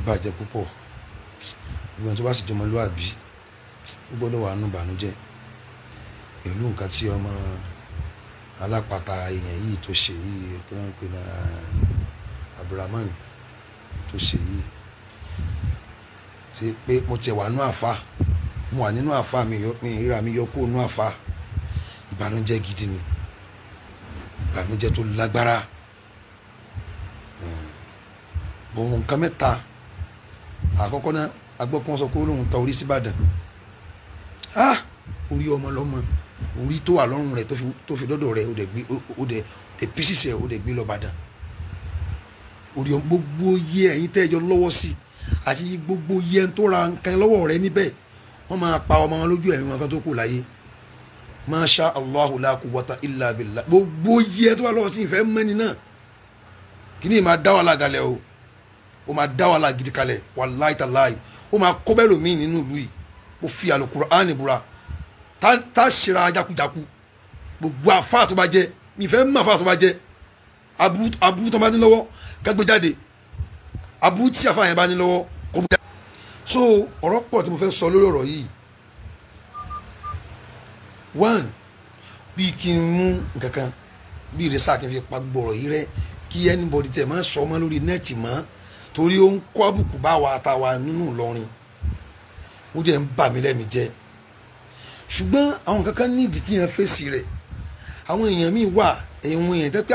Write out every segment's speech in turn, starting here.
bàjẹ́ púpọ̀. Ìgbọ́n tó bá sì jọmọlúàbí ó gbọ́dọ̀ wà nù bànújẹ́ pẹ̀lú nǹkan tí ọmọ alápatà èèyàn yìí tó ṣe yìí, kí wọ́n ń pè ní Abdulrahman tó ṣe yìí. Ṣe pé mo tiẹ̀ wà nú àfa, mo wà nínú àfa mi ríra mi yọ kó nú àfa. Ìbànújẹ́ gidi ni, ìbànújẹ́ tó lágbára. Bọ̀wọ̀n nǹkan mẹ́ta. Àkọ́kọ́ náà, agbọ́pọ́n sọ pé ó lóun ta orí síbàdàn. Orí ọmọ lọ́mọ, orí tó wà lọ́rùn rẹ̀ tó fi dọ́dọ̀ rẹ̀, ó dẹ̀ gbé, ó dẹ̀ písìsì ẹ̀, ó dẹ̀ gbé lọ Ìbàdàn. Orí gbogbo yẹ ẹ̀yin tẹ́ ẹ jọ lọ́wọ́ sí àti gbogbo yẹ tó ra nǹkan lọ́wọ́ rẹ̀ níbẹ̀, wọ́n máa pa ọmọ wọn lójú ẹ̀mí wọn kan tó kù láyé. Masha Allahu la quwwata illa billah. Gbogbo yẹ tó wà lọ́wọ́ sí ìfẹ́ mẹ́ni náà, kí ni máa dá wàhálà kalẹ̀ o, ó máa dá wàhálà gidi kalẹ̀, wallahi tallahi, ó máa kó bẹ́ẹ̀ lómi nínú ìlú yìí. Ó fi Al-Qur'ani búra tá ṣera jakujaku. Gbogbo àfa tó bá jẹ, mi fẹ́ mọ̀ àfa tó bá jẹ, aburú tó bá ní lọ́wọ́ kágbé jáde, aburú tí àfa yẹn bá ní lọ́wọ́ kó gbé jáde. So ọ̀rọ̀ pọ̀ tí mo fẹ́ sọ lórí ọ̀rọ̀ yìí. One, bí kí n mú nǹkankan bí ìrẹsà kí n fi pa gbọ̀rọ̀ yìí rẹ, kí anybody tẹ̀ máa sọ mọ́ lórí nẹ́ẹ̀tì mọ́, torí ó ń kó àbùkù bá wa àtàwa nínú Ìlọrin, ó dẹ̀ ń bà mí lẹ́mìí jẹ́. Ṣùgbọ́n àwọn kankan ní ìdí kí yẹn fèsì rẹ̀. Àwọn èèyàn míì wà, èèyàn èèyàn tẹ́ pé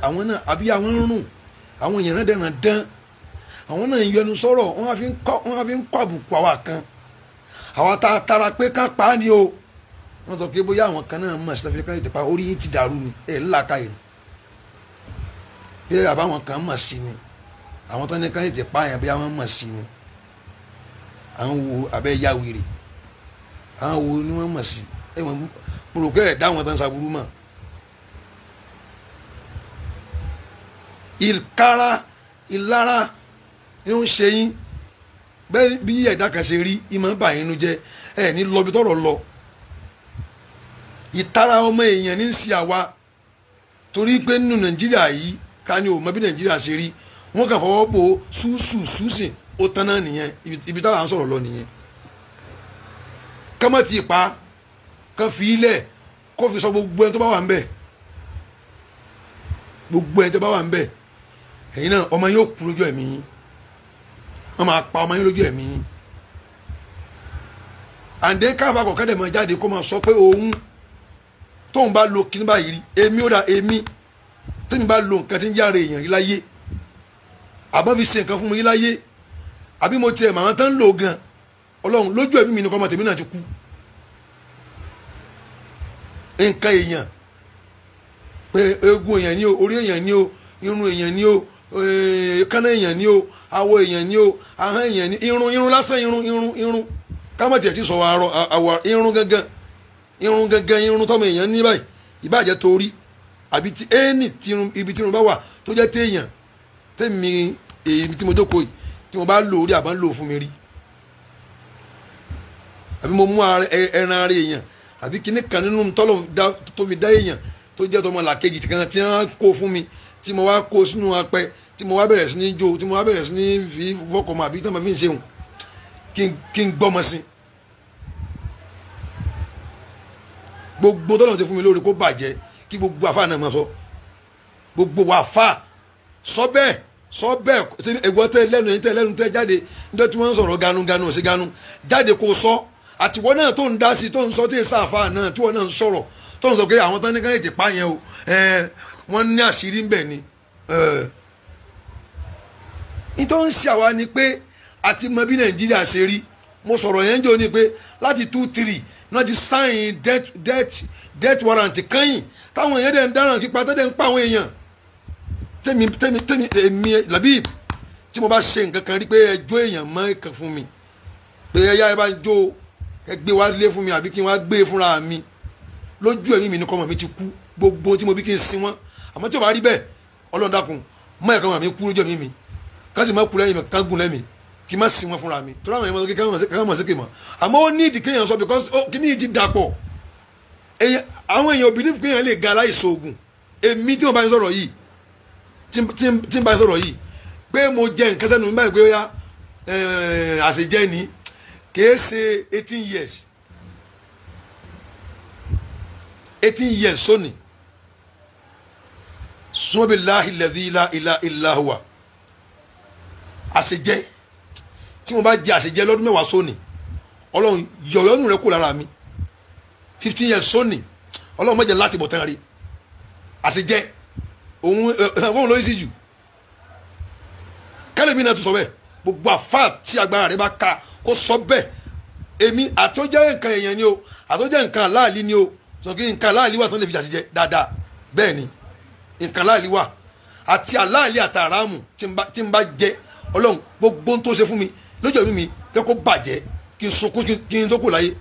àwọn náà àbí àwọn ń rùn, àwọn èèyàn náà dẹ̀ràn dán, àwọn náà ń yọnu sọ̀rọ̀, wọ́n fi ń kọ́ àbùkù àwa kan, àwa tá a tara pé ká pa á ni o. Wọ́n sọ pé bóyá àwọn kan náà mọ̀ sí Áfíríkà ìtẹ̀pá orí yín ti dàrú ni, ẹ̀ ńlá ka yìí bí àbáwọn kan mọ̀ sí ni, àwọn tó ní ká tètè pa yẹn bí àwọn mọ̀ sí ni, àwọn wo abẹ́ ya wèrè, àwọn wo ni wọ́n mọ̀ sí. Ẹ wọ́n mo rò pé ẹ̀ dá wọn tán ṣàbúrú mọ̀. Ìkara ìlara ni ó ń ṣe yín bẹ́ẹ̀ bí ẹ̀dá kan ṣe rí ìmọ̀ bà yín nu jẹ́, ẹ̀ ní lọ bí tọ̀rọ̀ lọ. Ìtara ọmọ èèyàn ní í ṣe àwa, torí pé nínú Nàìjíríà yìí ká ní o mọ bí Nàìjíríà ṣe rí, wọ́n kàn fọwọ́ bò ó ṣùṣùṣùṣìn ó tán náà nìyẹn. Ibi táwọn à ń sọ̀rọ̀ lọ nìyẹn. Kọ́mọ́ ti pa kán fi ilẹ̀ kó fi sọ gbogbo ẹni tó bá wà ń bẹ̀, gbogbo ẹni tó bá wà ń bẹ̀. Ẹ̀yin náà ọmọ yóò kú lójú ẹ̀mí yín, wọ́n máa pa ọmọ yín lójú ẹ̀mí yín. Àǹdẹ́ káfà kọ̀ọ̀kan dẹ̀ máa jáde kó máa sọ pé òun tóun bá lo kíní báyìí rí, èmi ó dà, èmi tẹ́mi bá lo nǹkan tí ń yára èèyàn rí láyé, àbọ̀ fi ṣe nǹkan fún mi rí láyé, àbí mo tiẹ̀ màmá tán lò gan, Ọlọ́run lójú ẹ̀mí mi ni kọ́mọ tèmi náà ti kú. Nǹkan èèyàn pé eegun èèyàn ni o, orí èèyàn ni o, irun èèyàn ni o, kánná èèyàn ni o, awọ èèyàn ni o, ahọ́n èèyàn ni, irun irun lásán, irun irun irun kámọ̀ tiẹ̀ ti sọ àrọ àwọ̀ irun gangan, irun gangan, irun tọ́mọ èèyàn ní báyìí, ìbàjẹ́ torí àbí tí ẹni ibi tí irun bá wà tó jẹ́ téèyàn, tèmi èmi tí mo jókòó yìí tí mo bá lò orí àbá ń lò fún mi rí, àbí mo mú ẹran ara èèyàn àbí kíní kan nínú tọ́lọ̀ tó fi dá èèyàn tó jẹ́ tọmọ làkejì kan tí wọ́n kó fún mi, tí mo wá kó sínú apẹ, tí mo wá bẹ̀rẹ̀ sí ní jó, tí mo wá bẹ̀rẹ̀ sí ní fi fọkọ̀ mọ́ àbí tí wọ́n fi ń ṣeun, kí n gbọ́mọ sí. Gbogbo tọ́lọ̀ ti fún mi lórí kó bàjẹ́, kí gbogbo àfa náà máa sọ, gbogbo àfa sọ bẹ́ẹ̀, sọ bẹ́ẹ̀. Ẹ̀gbọ́n tẹ́ lẹ́nu, ẹ̀yin tẹ́ lẹ́nu tẹ́ jáde níjọ́ tí wọ́n ń sọ̀rọ̀ ganuganu sí ganu jáde kó sọ, àtiwọ́ náà tó ń dá sí tó ń sọ tí èsà àfa náà tí wọ́n náà ń sọ̀rọ̀ tó ń sọ pé àwọn tán ní káyọ̀tì pa yẹn o, wọ́n ní àṣírí ń bẹ̀ ni. Nítorí ń ṣe àwa ni pé àti mọ bí Nàìjíríà ṣe rí. Mo sọ̀rọ̀ yẹn jò ní pé láti 2-3 náà ti sáìn death warrant kẹ́yìn táwọn èèyàn dẹ̀ ń dáràn kípa tó dẹ̀ ń pa àwọn èèyàn. Tẹ́mi tẹ́mi tẹ́mi èmi Labib tí mo bá ṣe nǹkan kan rí pé ẹjọ́ èèyàn mọ́ ẹ̀kan fún mi pé ẹyá ẹ bá ń jó ẹ gbé wá lé fún mi àbí kí n wá gbé fúnra mi, lójú ẹ̀mí mi ní kọ́mọ mi ti kú, gbogbo tí mo bí kí n sin wọ́n. Àmọ́ tí o bá rí bẹ́ẹ̀, Ọlọ́run dákun mọ́ ẹ̀kan mọ́ mi kú lójú ẹ̀mí mi, ká sì má kú lẹ́yìn mi, ká gùn lẹ́mí, kí n má sin wọn fúnra mi, torí àwọn èèyàn kékeré mọ̀ sí kè mọ̀. Àmọ́ ó ní ìdí kéèyàn sọ because kí ní ìdí dàpọ̀. Àwọn èèyàn believe kéèyàn lè ga aláìsọ oògùn. Èmi tí mo bá ń sọ̀rọ̀ yìí, tí n bá sọ̀rọ̀ yìí pé mo jẹ nǹkan sẹ́nu mi báyìí pé ó yá àṣejẹ́ ni kìí ṣe 18 years 18 years sóni sọ́bìláhi lẹ́dí ilá ilá ilá huwa àṣejẹ́ tí mo bá jẹ àṣejẹ́ lọ́dún mẹ́wàá sóni ọlọ́run yọ̀yọ́nù rẹ kó lára mi 15 years sóni ọlọ́run mọ̀jẹ̀ láti bọ̀ tán rí àṣejẹ́ òun ló yí sí jù kẹ́lẹ́mí náà tún sọ bẹ́ẹ̀ gbogbo àfa tí agbára rẹ bá ka kó sọ bẹ́ẹ̀ èmi àtọ́jẹ́ nǹkan èèyàn ni o àtọ́jẹ́ nǹkan aláàlí ni o sọ kí nǹkan aláàlí wà tó lè fi jàṣejẹ́ dáadáa bẹ́ẹ̀ ni nǹkan aláàlí wà àti aláàlí àtàràmù tí n bá jẹ ọlọ́run gbogbo tó ṣe fún mi lójú ẹ̀mí mi jẹ́ kó bàjẹ́ kí n sunkún kí n tó kù láyé.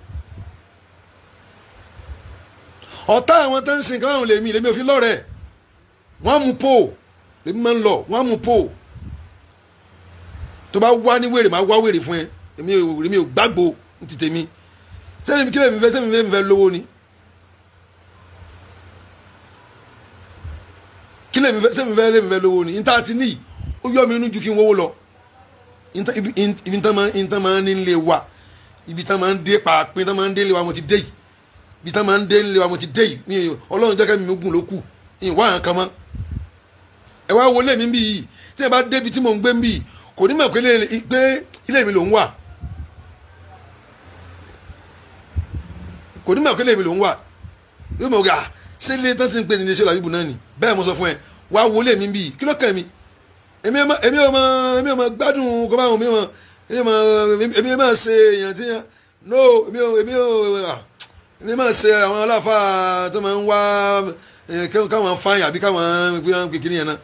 Ọ̀tá àwọn tó ń sin nǹkan àwọn lèmi lèmi ò fi lọ́rẹ̀ẹ́ wọ́n mú pò lèmi máa ń lọ wọ́n mú pò tó bá wá ní wèrè máa wá wèrè fún ẹ èmi ò gbàgbó ní ti tèmi sẹ́yìn kí lèmi fẹ́ sẹ́yìn lèmi fẹ́ lówó ni kí lèmi fẹ́ sẹ́yìn fẹ́ lèmi fẹ́ lówó ni níta ti ní ó yọ mi inú ju kí n wówó lọ ibi tán máa ń nílé wa ibi tán máa ń dé pàápín tán máa ń dé lé wa mo ti dé yìí ibi tán máa ń dé lé wa mo ti dé yìí ọlọ́run jẹ́ kẹ́mi gùn ló kù ìwà àwọn kan mọ́ ẹ wá wọlé mi bí yìí tí ẹ bá débi tí mò ń gbé ń bí yìí kò ní mọ̀ pé ilé mi ló ń wà kò ní mọ̀ pé ilé mi ló ń wà yóò mọ̀ gà ṣé ilé tán sì ń pè ní iléeṣẹ́ làbíbù náà ni bẹ́ẹ̀ mo sọ fún ẹ wá wọlé mi bí yìí kí ló kàn mí èmi ò mọ gbádùn kó báwọn èmi ò mọ ṣe èèyàn tí yẹn no èmi máa ṣe àwọn aláfáà tó máa ń wá káwọn fáyìn àbí káwọn kékeré yẹn náà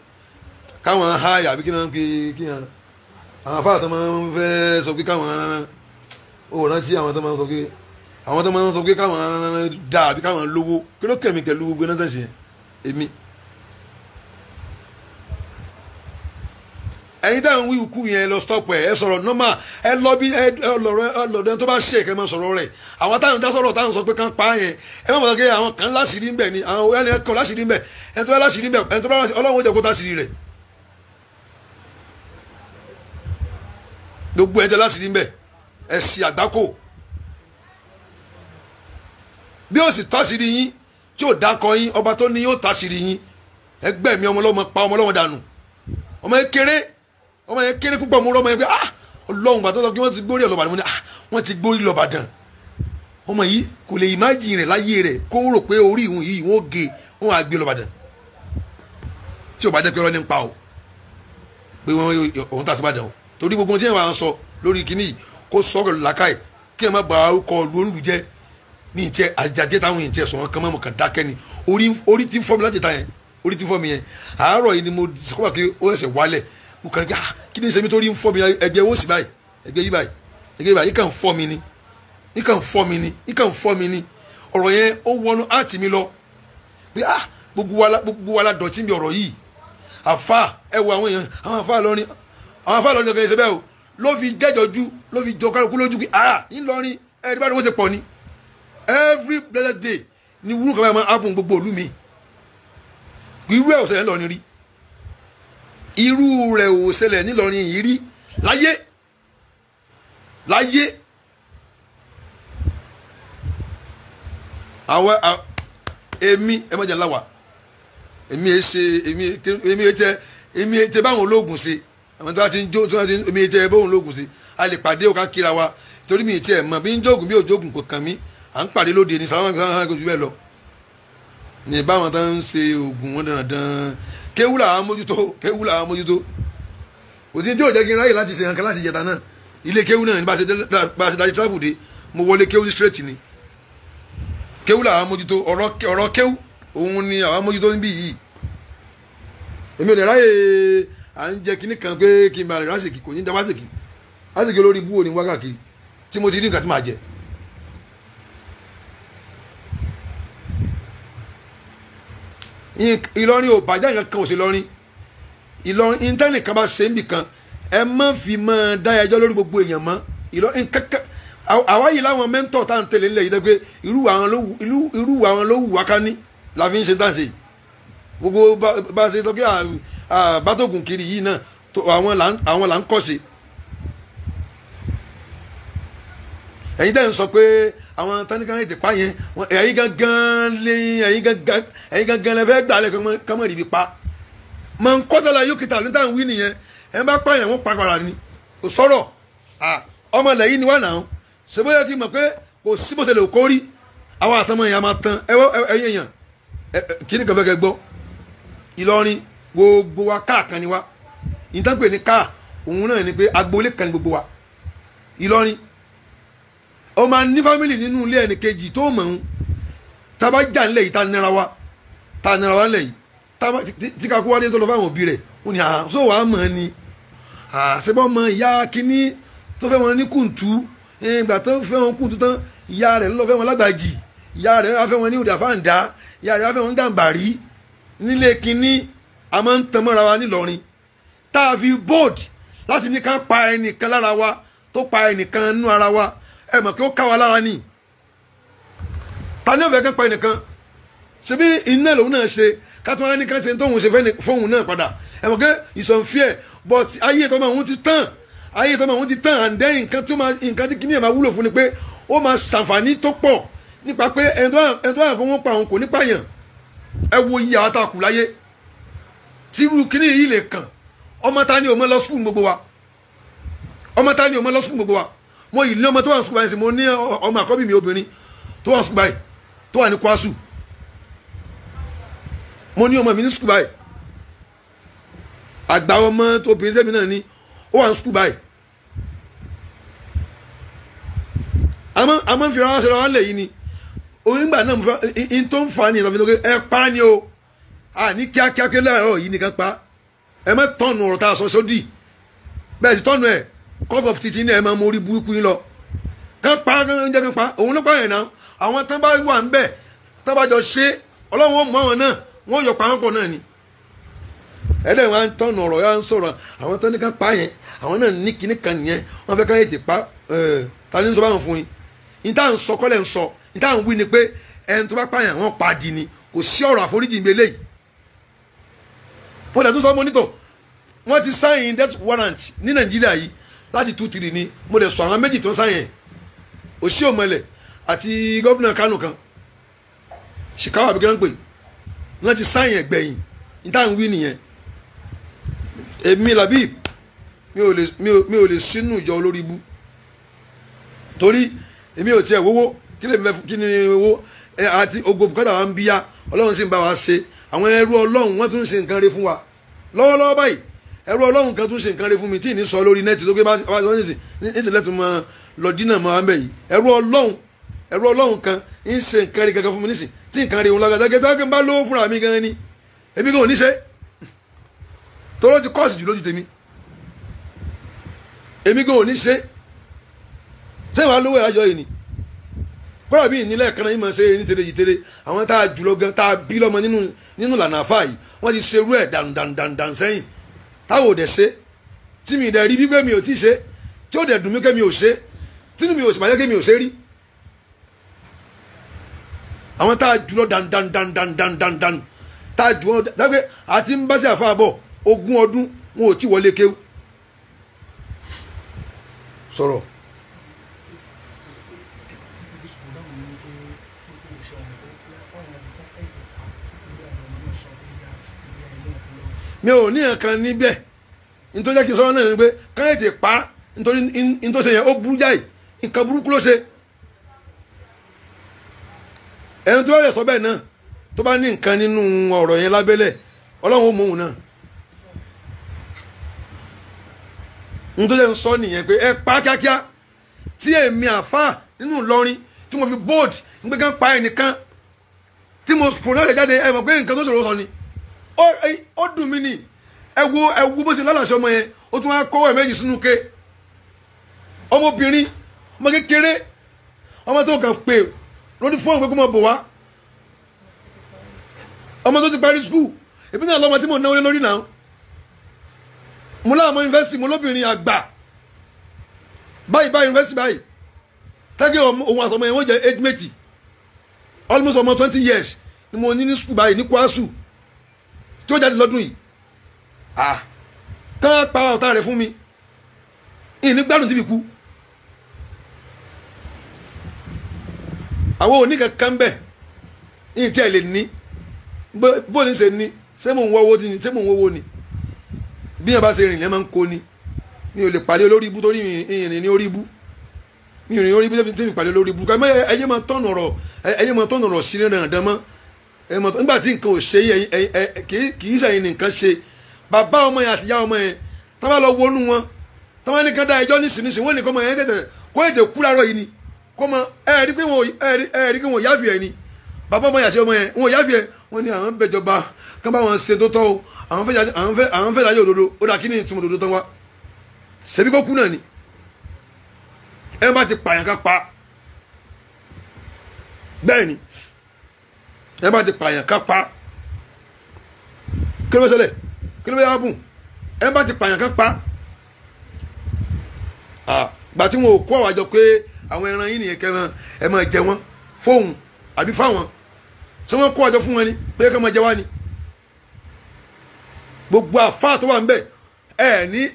káwọn háyà àbí kí náà kí yẹn àwọn afáà tó máa ń fẹ́ sọ pé káwọn ó rántí àwọn tó máa ń sọ pé àwọn tó máa ń sọ pé káwọn dà àbí káwọn lówó kí ló kẹ̀mí pẹ̀lú gbogbo náà sẹ̀sẹ̀ èmi. Ẹ̀yin táwọn wíwú kú yẹn lọ stop ẹ ẹ sọ̀rọ̀ normal ẹ lọ bí ẹ lọ́dọ̀ tó bá ṣe kẹ́ máa sọ̀rọ̀ rẹ̀ àwọn táwọn dá sọ̀rọ̀ táwọn sọ pé kán pa yẹn ẹ má mọ̀ pé àwọn kan láṣìírí ń bẹ̀ ni àwọn ẹni kan láṣìírí ń bẹ̀ ẹni tó bá láṣìírí ń bẹ̀ ẹni tó bá láṣìírí ọlọ́run ó jẹ́ kó táṣìírí rẹ̀ gbogbo ẹ jẹ́ láṣìírí ń bẹ̀ ẹ sì àgbákò bí ó sì táṣìírí yín tí ò dákọ yín ọba tó ní yóò táṣìírí yín ẹgbẹ́ mi ọmọlọ́mọ pa ọmọlọ́mọ dànù ọmọ yẹn kéré ọmọ yẹn kéré púpọ̀ mú ọmọ yẹn pé ah ọlọ́run gbàtọ́ sọ pé wọ́n ti gbórí ọlọ́bàdàn mo ní ah wọ́n ti gbórí lọ́bàdàn ọmọ yìí kò lè ìmájì rẹ̀ láyé rẹ̀ kó rò pé orí ìhun yìí wọ́n gé wọ́n á gbé lọ́bàdàn tí ò bá jẹ́ pé ọlọ́ni ń pa o pé wọ́n òun tà sí Ìbàdàn o torí gbogbo tí wọ́n sọ lórí kinní yìí kó sọ pẹ̀lú làákàyè kí ẹ má ba orúkọ olú jẹ́ ní ìtẹ́ àjàjẹ́ táwọn ìtẹ́ sọ̀rọ̀ kan mọ́ kàn dákẹ́ ni orí ti ń fọ́ mi láti ta yẹn orí ti ń fọ́ mi yẹn àárọ̀ yìí ni mo sọ́kọ́ pé ó ṣẹ̀ṣẹ̀ wálẹ̀ mo kàn ní kí ni sẹ́mi tó rí ń fọ́ mi ẹgbẹ́ owó sì báyìí ẹgbẹ́ yìí báyìí ẹgbẹ́ yìí báyìí yìí kàn ń fọ́ mi ni yìí kàn ń fọ́ mi ni yìí kàn ń fọ́ mi ni ọ̀rọ̀ yẹn ó wọnú áàtì mi lọ pé ah gbogbo wa la dọ̀tí mi ọ̀rọ̀ yìí àfa ẹ wo àwọn èèyàn àwọn àfa lọrin àwọn àfa lọrin kankan ṣe bẹ́ẹ̀ o ló fi jẹ́jọ́jú ló fi jọ kálukú lójú pé ah ńlọrin ẹ̀ẹ́dì bá wọ́n ti pọ̀ ni every blessed day ni wúrú kan báyìí máa happen gbogbo ìlú mi irú ẹ̀ ò ṣẹlẹ̀ ńlọrin rí irú rẹ̀ ò ṣẹlẹ̀ nílọrin yìí rí láyé láyé àwọn èmi ẹ má jẹ́ ńlá wa èmi ẹ ṣe èmi ẹ tẹ èmi ẹ tẹ báwọn ológun ṣe àwọn tí wọ́n ti ń jó tí wọ́n ti ń èmi ẹ tẹ báwọn ológun ṣe a lè pàdé òkà kíra wa torí mi tiẹ̀ mọ̀ bí ń jógun bí òjógun kò kàn mí à ń pàdé lóde ní sàlámù sàlámù kò jù bẹ́ẹ̀ lọ ní báwọn tó ń ṣe oògùn wọn dandan kéwú làwọn mójútó kéwú làwọn mójútó òtí tí ò jẹ́ kí n ráyè láti ṣe nǹkan láti jẹta náà ilé kéwú náà ní bá a ṣe darí travel dé mo wọlé kéwú ní straight ni kéwú làwọn mójútó ọ̀rọ̀ kéwú òun ni àwọn mójútó níbí yìí èmi ò lè ráyè à ń jẹ kinní kan pé kí n bá rẹ̀ rásìkì kò ní dá rásìkì rásìkì olórí ibú òní wákàkiri tí mo ti rí nǹkan tí màá jẹ. Ìlọrin ò bàjẹ́ nǹkan kan ò sí lọrin Ìlọrin intanet kan bá ṣe ń bì kan ẹ má fi máa dá ẹjọ́ lórí gbogbo èèyàn mọ́ Ìlọrin kankan àwa yìí láwọn mẹ́ńtọ̀ tá à ń tẹ̀lé ńlẹ̀ yìí dẹ́gbẹ́ irú àwọn ló wù wá ká ní la fi ń ṣe dáǹsẹ̀ gbogbo bá a ṣe sọ pé bátògùn kiri yìí náà àwọn là ń kọ́ sí Ẹ̀yin dẹ́ ń sọ pé àwọn tánikàn ètè pa yẹn, ẹ̀yin gangan lé, ẹ̀yin gangan lẹ fẹ́ gbà lẹ kọ́mọ̀ ríbi pa. Mọ̀ ń kọ́tàlá yóò kìtà níta ń wí nìyẹn. Ẹ̀ ń bá pààyàn wọ́n pa padà ni, kò sọ̀rọ̀. Ọmọ ilẹ̀ yìí ni wà náà, ṣe bóyá ti mọ̀ pé kò sí bó ṣe lè kórí àwọn àtọmọ yẹn a máa tan ẹ̀yin èèyàn. Kí ni kàn fẹ́ kẹ́ gbọ́? Ìlọrin gbogbo wa káà kan ni wa. Ìtàn pè ní káà òun náà ni pé agboolé kan ni gbogbo wa. Ìlọrin ó máa ní fámìlì nínú ilé ẹnì kejì tó mọ̀ ń tábà jà ńlẹ̀ yìí, tá nira wa, tá nira wa ńlẹ̀ yìí, tí kakú wá dé tó lọ fáwọn òbí rẹ̀, ó ní àṣọ wàá mọ̀ ni àṣebọ́ mọ ìyá kínní tó fẹ́ wọn ní kùntù. Ìgbà tó fẹ́ wọn kùntù tán, ìyá rẹ̀ ló fẹ́ wọn lágbàjì, ìyá rẹ̀ wá fẹ́ wọn ní òdàfáǹdá, ìyá rẹ̀ wá fẹ́ wọn gàǹbàrí. Nílé kínní a máa ń tan mọ́ra wa nílọrin, tá a fi bold láti ní ká pa ẹnìkan lára wa tó pa ẹnìkan nú ara wa. Ẹ mọ̀ kí ó ká wa lára ni. Ta ni ó fẹ́ kán pa ẹnìkan? Ṣebí iná lòun náà ṣe ká tó wá ní ká ṣe tóun ṣe fóun náà padà. Ẹ mọ̀ pé it's unfair, but ayé tọmọ òun ti tán, ayé tọmọ òun ti tán. And then nǹkan tó máa, nǹkan tí kìnìyàn máa wúlò fún ni pé ó máa ṣàǹfààní tó pọ̀ nípa pé ẹni tó wà fún wọn pa òun kò ní pààyàn. Ẹ wo iye àwọn tá a kù láyé tírú kìnìyàn yìí lè kàn. Ọmọ ta ni ò mọ lọ sùkúl gbogbo wa? Ọmọ ta ni ò mọ lọ sùkúl gbogbo wa? Mo yìí ní ọmọ tó wà ní sùkúl báyìí sí, mo ní ọmọ àkọ́bí mi obìnrin tó wà ní sùkúl báyìí, tó wà ní Kwasu. Mo ní ọmọ mi ní sùkúl báyìí, àgbà ọmọ tó obìnrin sẹ́mi náà ní ó wà ní sùkúl báyìí. Àmọ́ ń fi ra ṣe ra lẹ̀ yìí ni onígbà náà mo fẹ́ in tó ń fa ni ìtọ́fi lókè ẹ pa ni o. À ní kíákíá pé láàárọ̀ yìí nìkan pa. Ẹ má tọ̀nù ọ̀rọ̀ tá a sọ sódì, bẹ́ẹ̀ sì tọ̀nù ẹ̀ cup of tea ní ẹ máa mọ orí burúkú yín lọ. Kán pa oúnjẹ kan pa òun ló pa yẹn náà. Àwọn tán bá wà ń bẹ̀ tán bá jọ ṣe, Ọlọ́run ó mú àwọn náà, wọ́n yọ pa wọn pọ̀ náà ni. Ẹ̀dẹ̀ wọn á tọ̀nù ọ̀rọ̀ yà ń sọ̀rọ̀ àwọn tán ní kán pa yẹn, àwọn náà ní kinní kan nìyẹn, wọ́n fẹ́ kán yẹ ti pa. Ta ni ń sọ báwọn fún yín? Ní tá à ń sọ kọ́lẹ̀ ń sọ, ní tá à ń wí ni pé ẹni tó bá pààyàn wọ́n pa di ni, kò sí ọ̀rọ̀ àforíjì ń belé yìí. Wọ́n dẹ̀ tún sọ mọ́nítọ̀, wọ́n ti sáyìn death warrant ní Nàìjíríà yìí láti 2-3 ni. Mo lè sọ àwọn méjì tó ń sáyìn, Oshiomhole àti gómìnà Kánò kan, Shikawa àbíkẹ́ ń pè, wọ́n ti sáyìn ẹ̀gbẹ̀yìn. Ní tá à ń wí nìyẹn. Èmi Labib mi ò lè sínú ìjọ olórí ibú, torí èmi ò tiẹ̀ wówó. Kí lè fẹ́ kí ni owó àti ogo bùkátà wa ń bíyá. Ọlọ́run sì ń bá wa ṣe. Àwọn ẹrú Ọlọ́run wọ́n tún ń ṣe nǹkan re fún wa lọ́wọ́lọ́wọ́ báyìí. Ẹrú Ọlọ́run kan tún ṣe nǹkan re fún mi tí ì ní sọ lórí nẹ́ẹ̀tì tó gbé bá sọ ní ti lẹ́tùn mọ́ lọ dínà mọ́ wa ń bẹ̀ yìí. Ẹrú Ọlọ́run kan ń ṣe nǹkan re kankan fún mi nísìn tí nǹkan re òun lágbàdá gẹ́gẹ́ tó bá lówó fúnra mi gan ni èmi gan ò ní ṣe, toró ti kọ́ọ̀sì jù lójú tèmi, èmi gan ò ní ṣe. Ṣé wàá lówó ìrájọ yìí ni? Kọ́lá mi nílẹ̀ kan náà yìí máa ṣe ní tèrè yìí tèrè. Àwọn tá a jùlọ gan tá a bí lọ́mọ nínú ìlànà àfáà yìí, wọ́n ti ṣerú ẹ̀ dànù sẹ́yìn táwọn ò dẹ̀ ṣe, tí mi dẹ̀ rí bí pé mi ò tí ì ṣe, tí ó dẹ̀ dùn mí pé mi ò ṣe, tínú mi ò sì bàjẹ́ pé mi ò ṣe rí. Àwọn tá a jùlọ dànù tá a jùlọ dágbé àti ń bá sí àfáà bọ̀ 20 ọdún wọn ò tí wọlé kéwú. Sọ̀rọ̀. Mi ò ní nǹkan níbẹ̀. Nítorí jẹ́ kí n sọ̀rọ̀ náà ni pé káyọ̀tì pa, nítorí nítorí ṣe yẹn ó burú jáì, nǹkan burúkú ló ṣe. Ẹni tó lè sọ bẹ́ẹ̀ náà tó bá ní nǹkan nínú ọ̀rọ̀ yẹn lábẹ́lẹ̀, Ọlọ́run ó mú òun náà. Nítorí jẹ́ n sọ nìyẹn pé ẹ pa kíákíá. Tí èmi àfáà nínú Ìlọrin tí mo fi bold ń gbé kán pa ẹnìkan tí mo pronounce jáde, ẹ mọ̀ pé nǹkan tó ṣòro sọ ni. Ó dùn mí ni. Ẹ wo bó ṣe lálàṣọ ọmọ yẹn, ó tún wá kọ́wọ́ ẹ̀ méjì sínú ké. Ọmọbìnrin, ọmọ kékeré, ọmọ tó kàn pé lórí fóònù pé kó máa bọ̀ wá, ọmọ tó ti parí skul. Èmi náà lọ́mọ tí mo náwó lé lórí náà, mo láwọn yunifásitì, mo lóbìnrin àgbà báyìí báyìí yunifásitì báyìí tẹ́gẹ́ òun àtọmọ yẹn wọ́n jẹ́ age mate, almost ọmọ 20 years ni mo ní ní skul báyìí ní Kwasu tí ó jáde lọ́dún yìí. Kán pa ọ̀tá rẹ̀ fún mi, ìní gbádùn tí fi kú. Àwọn oníkankan bẹ̀ ní tí ẹ lè ní bó ní ṣe ní ṣé mò ń wọ́wọ́ ni ṣé mò ń wọ́wọ́ ni bí yẹn bá ṣe rìn lẹ́ máa ń kó ni. Mi ò lè pàdé olórí ibú torí ìrìn ní orí ibú, mi ò rìn orí ibú tẹ́mi pàdé olórí ibú. Ẹyẹ máa tọ̀nà ọ̀rọ̀, ẹyẹ máa tọ̀nà ọ̀rọ̀ sí dandan mọ́. Nígbà tí nǹkan ò ṣe kì í ṣẹ̀yìn nìkan ṣe bàbá ọmọ yẹn àti ìyá ọmọ yẹn tá bá lọ wọnú wọn tá bá nìkan dá ẹjọ́ nísinsìnyí wọ́n nìkan ọmọ yẹn tẹ̀tẹ̀ kó ètè kú láàárọ̀ yìí ni kó mọ ẹ̀ẹ́dí pé wọn ò yáfì ẹ̀ ni bàbá ọmọ yẹn àti ọmọ yẹn wọn ò yáfì ẹ̀. Wọ́n ní àwọn bẹ̀jọba kán bá wọn ṣe tó tọ́ o, àwọn fẹ́ dájọ́ òdodo. Ó dà kí ni ìtumọ̀ òdodo tán wá ṣebí kó kú náà ni. Ẹ bá ti pààyàn ká pa, bẹ́ẹ̀ ni ẹ bá ti pààyàn ká pa. Kí ló fẹ́ ṣẹlẹ̀? Kí ló fẹ́ yára bùn? Ẹ bá ti pààyàn ká pa. Gbà tí wọn ò kó àwọn àjọ pé àwọn ẹran yìí nìyẹn kẹran ẹ máa jẹ wọn fóun àbí fáwọn, ṣé wọn kó àjọ fún wọn ni pé ká máa jẹ wá ni? Gbogbo àfáà tó wà ń bẹ ẹ ní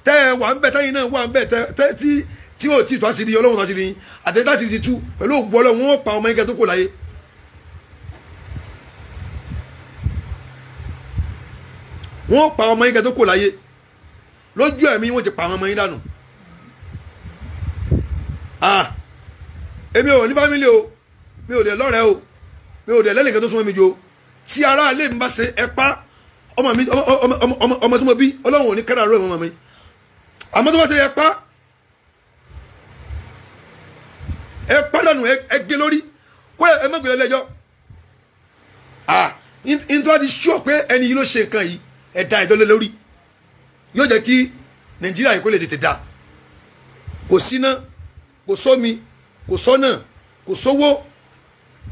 tẹ ẹ wà ń bẹ tẹyin náà wà ń bẹ tẹ tí tí ò tí tó àṣírí Ọlọ́run tó àṣírí yín àtẹ̀tẹ̀ àṣírí ti tú pẹ̀lú ògbó Ọlọ́run wọn ó pa ọmọ yín kẹ́ tó kò láyé. Wọ́n ó pa ọmọ yín kẹ́ tó kò láyé lójú ẹ̀mí wọ́n ti pa ọmọ yín dànù. Èmi ò ní fámílì o, mi ò dẹ̀ lọ́rẹ̀ẹ́ o, mi ò dẹ̀ lẹ́nìkan tó súnmọ́ mi jò. Tí ará ilé mi bá ṣe ẹ pa ọmọ mi, ọmọ tí mo bí Ọlọ́run ò ní kẹ́rà rẹ̀ ọmọ mi, àmọ́ tó bá ṣe ẹ pa ẹ pàdánù ẹ gé lórí kó ẹ má gbélé lẹ́jọ́. Nítorí wọ́n ti sọ pé ẹni yìí ló ṣe nǹkan yìí, ẹ dá ẹjọ́ lé lórí, yóò jẹ́ kí Nàìjíríà yìí kó lè tètè dá. Kò síná, kò sómi, kò sọ́nà, kò sówó,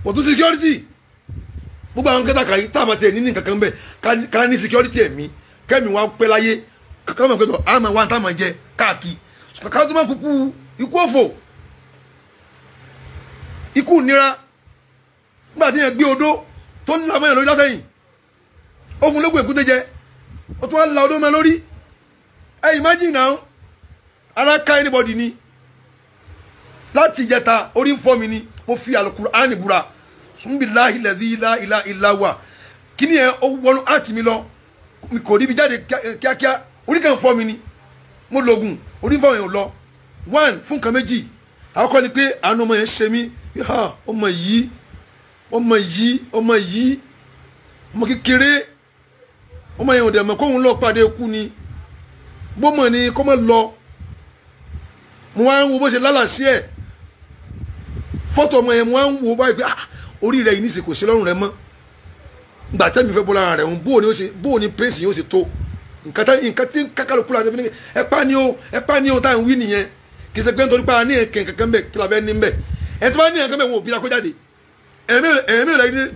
kò tún security. Gbogbo àwọn kẹta kàyí tá a bá tiẹ̀ ní nǹkan kan bẹ́ẹ̀ ká ní security ẹ̀mí kẹ́mi wá pẹ́ láyé ká mọ̀ pé tó a máa wá tá a máa jẹ káàkiri ká tó máa kúkú ikú òfò ikú nira. Nígbà tí yẹn gbé odó tó ń la mọ́yàn lórí látẹ̀yìn, ó fún lóògùn èkúté jẹ, ó tún wá la odó mọ́ lórí. Ẹ imagine now, ara ká anybody ni. Láti ìjẹta orí ń fọ́ mi ni mo fi Al-Qur'ani búra billahi alladhi la ilaha illa huwa. Kí ni ẹ ó wọnú àti mi lọ, mi kò ríbi jáde kíákíá, orí kan fọ́ mi ni mo lògùn orí fọ́ mi ò lọ. One fún nǹkan méjì, àkọ́kọ́ ni pé àánú ọmọ yẹn ṣe mí. Ọmọ yìí ọmọ yìí ọmọ yìí ọmọ kékeré, ọmọ yẹn ò dẹ̀ mọ̀ kóun lọ pàdé ikú ni, gbọ́mọ̀ ni kó má lọ. Mo wá ń wo bó ṣe lálàsí ẹ̀ fọ́tò ọmọ yẹn, mo wá ń wo báyìí pé orí rẹ̀ yìí nísìsiyìí kò sí lọ́rùn rẹ̀ mọ́. Gbà tẹ́mi fẹ́ bọ́ lára rẹ̀ ń bóò ni ó ṣe bóò ni pèsè yóò ṣe tó nǹkan tí kákàlùkù la ṣe fi ní ẹ̀pá ni ó ẹ̀pá ni ó tá à ń wí nìyẹn. Kì í ṣe pé nítorí pé a ní ẹ̀kẹ́ kankan bẹ̀ kí la fẹ́ ní bẹ̀ ẹ̀ tó bá ní ẹ̀kẹ́ bẹ̀ wọn ò bí la kó jáde. Ẹ̀mí ò lẹ́yìn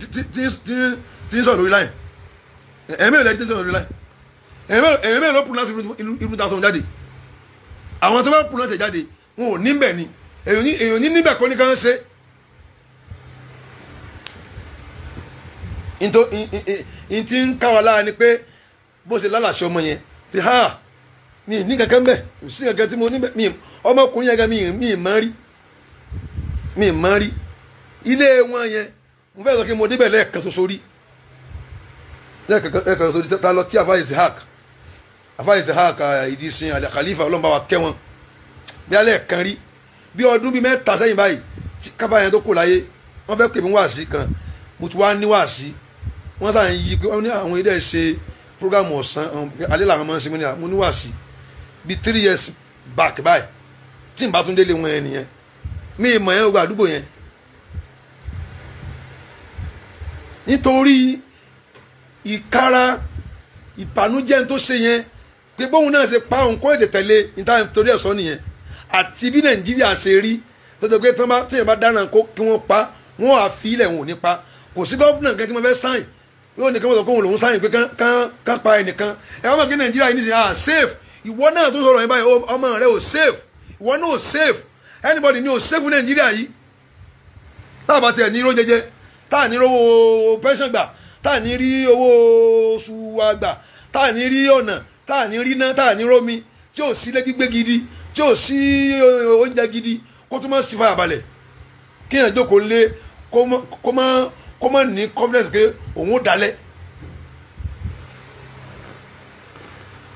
tí ń sọ̀rọ̀ lórí láyìn, ẹ̀mí ò lẹ́yìn tí ń sọ̀rọ̀ lórí láyìn, ẹ̀mí ò lọ́ pùnà sí irú ta sọ̀rọ̀ jáde. Àwọn tó bá pùnà tẹ̀ jáde wọn ò ní bẹ̀ ni, èèyàn ní níbẹ̀ kọ́ ní kàn ṣe. N ti ń ká wa lára ni pé bó ṣe lálàṣẹ ọmọ yẹn pé ha mi ní kankan bẹ́ẹ̀ kò sí kankan tí mo ní bẹ́ẹ̀ mi ọmọkùnrin yẹn gan mi mọ̀ rí, mi mọ̀ rí ilé wọn yẹn. Mo fẹ́ sọ kí mo débẹ̀ lẹ́ẹ̀kan ṣoṣo rí, lẹ́ẹ̀kan ṣoṣo rí ta lọ kí Afa Isahak, Afa Isahak Ìdísìn Àlẹ́ Khalifa Ọlọ́run bá wa kẹ́ wọn bí alẹ́ kan rí bí ọdún bíi 3 sẹ́yìn báyìí kábàá yẹn tó kò láyé. Wọ́n fẹ́ pè mí wáàsí kan, mo ti wá ní wáàsí, wọ́n sàn yí pé wọ́n ní àwọn ilé ṣe programu ọ̀sán alẹ́ làwọn máa ń ṣe. Mo ní wáàsí bíi 3 years back báyìí tí n bá tún délé wọn yẹn nìyẹn, mi ìmọ̀ yẹn gba àdúgbò yẹn nítorí ìkara ìbànújẹ́ tó ṣe yẹn pé bóun náà ṣe pa òun kó ètè tẹ̀lé níta torí ẹ̀sọ́ nìyẹn. Àti bí Nàìjíríà ṣe rí tó ṣe pé téèyàn bá dáná kó kí wọ́n pa wọ́n á fi ilẹ̀ wọn ò ní pa. Kò sí gọ́fúnà kan tí wọ́n fẹ́ sáìn yóò nìkan wọ́n sọ pé òun lòún sáìn pé kán pa ẹnìkan. Ẹ wọ́n mọ̀ kí Nàìjíríà yìí nísìnyí ah safe. Ìwọ náà tó sọ̀rọ̀ yẹn báyìí ọmọ rẹ ò safe, ìwọ náà ò safe, anybody ní ò safe Nàìjíríà yìí. Táà bá tiẹ̀ ní iró jẹjẹ, táà ní rówó pension gbà, táà ní rí owó oṣù wa gbà, táà ní rí ọ̀nà, táà ní rí iná, táà ní rómi, tí ò sí ilé gbígbé gidi, tí ò sí oúnjẹ gidi, kó tún má sí fàyàbalẹ̀. Kéèyàn jókòó lé kó mọ́ ní confidence pé òun ó dalẹ̀.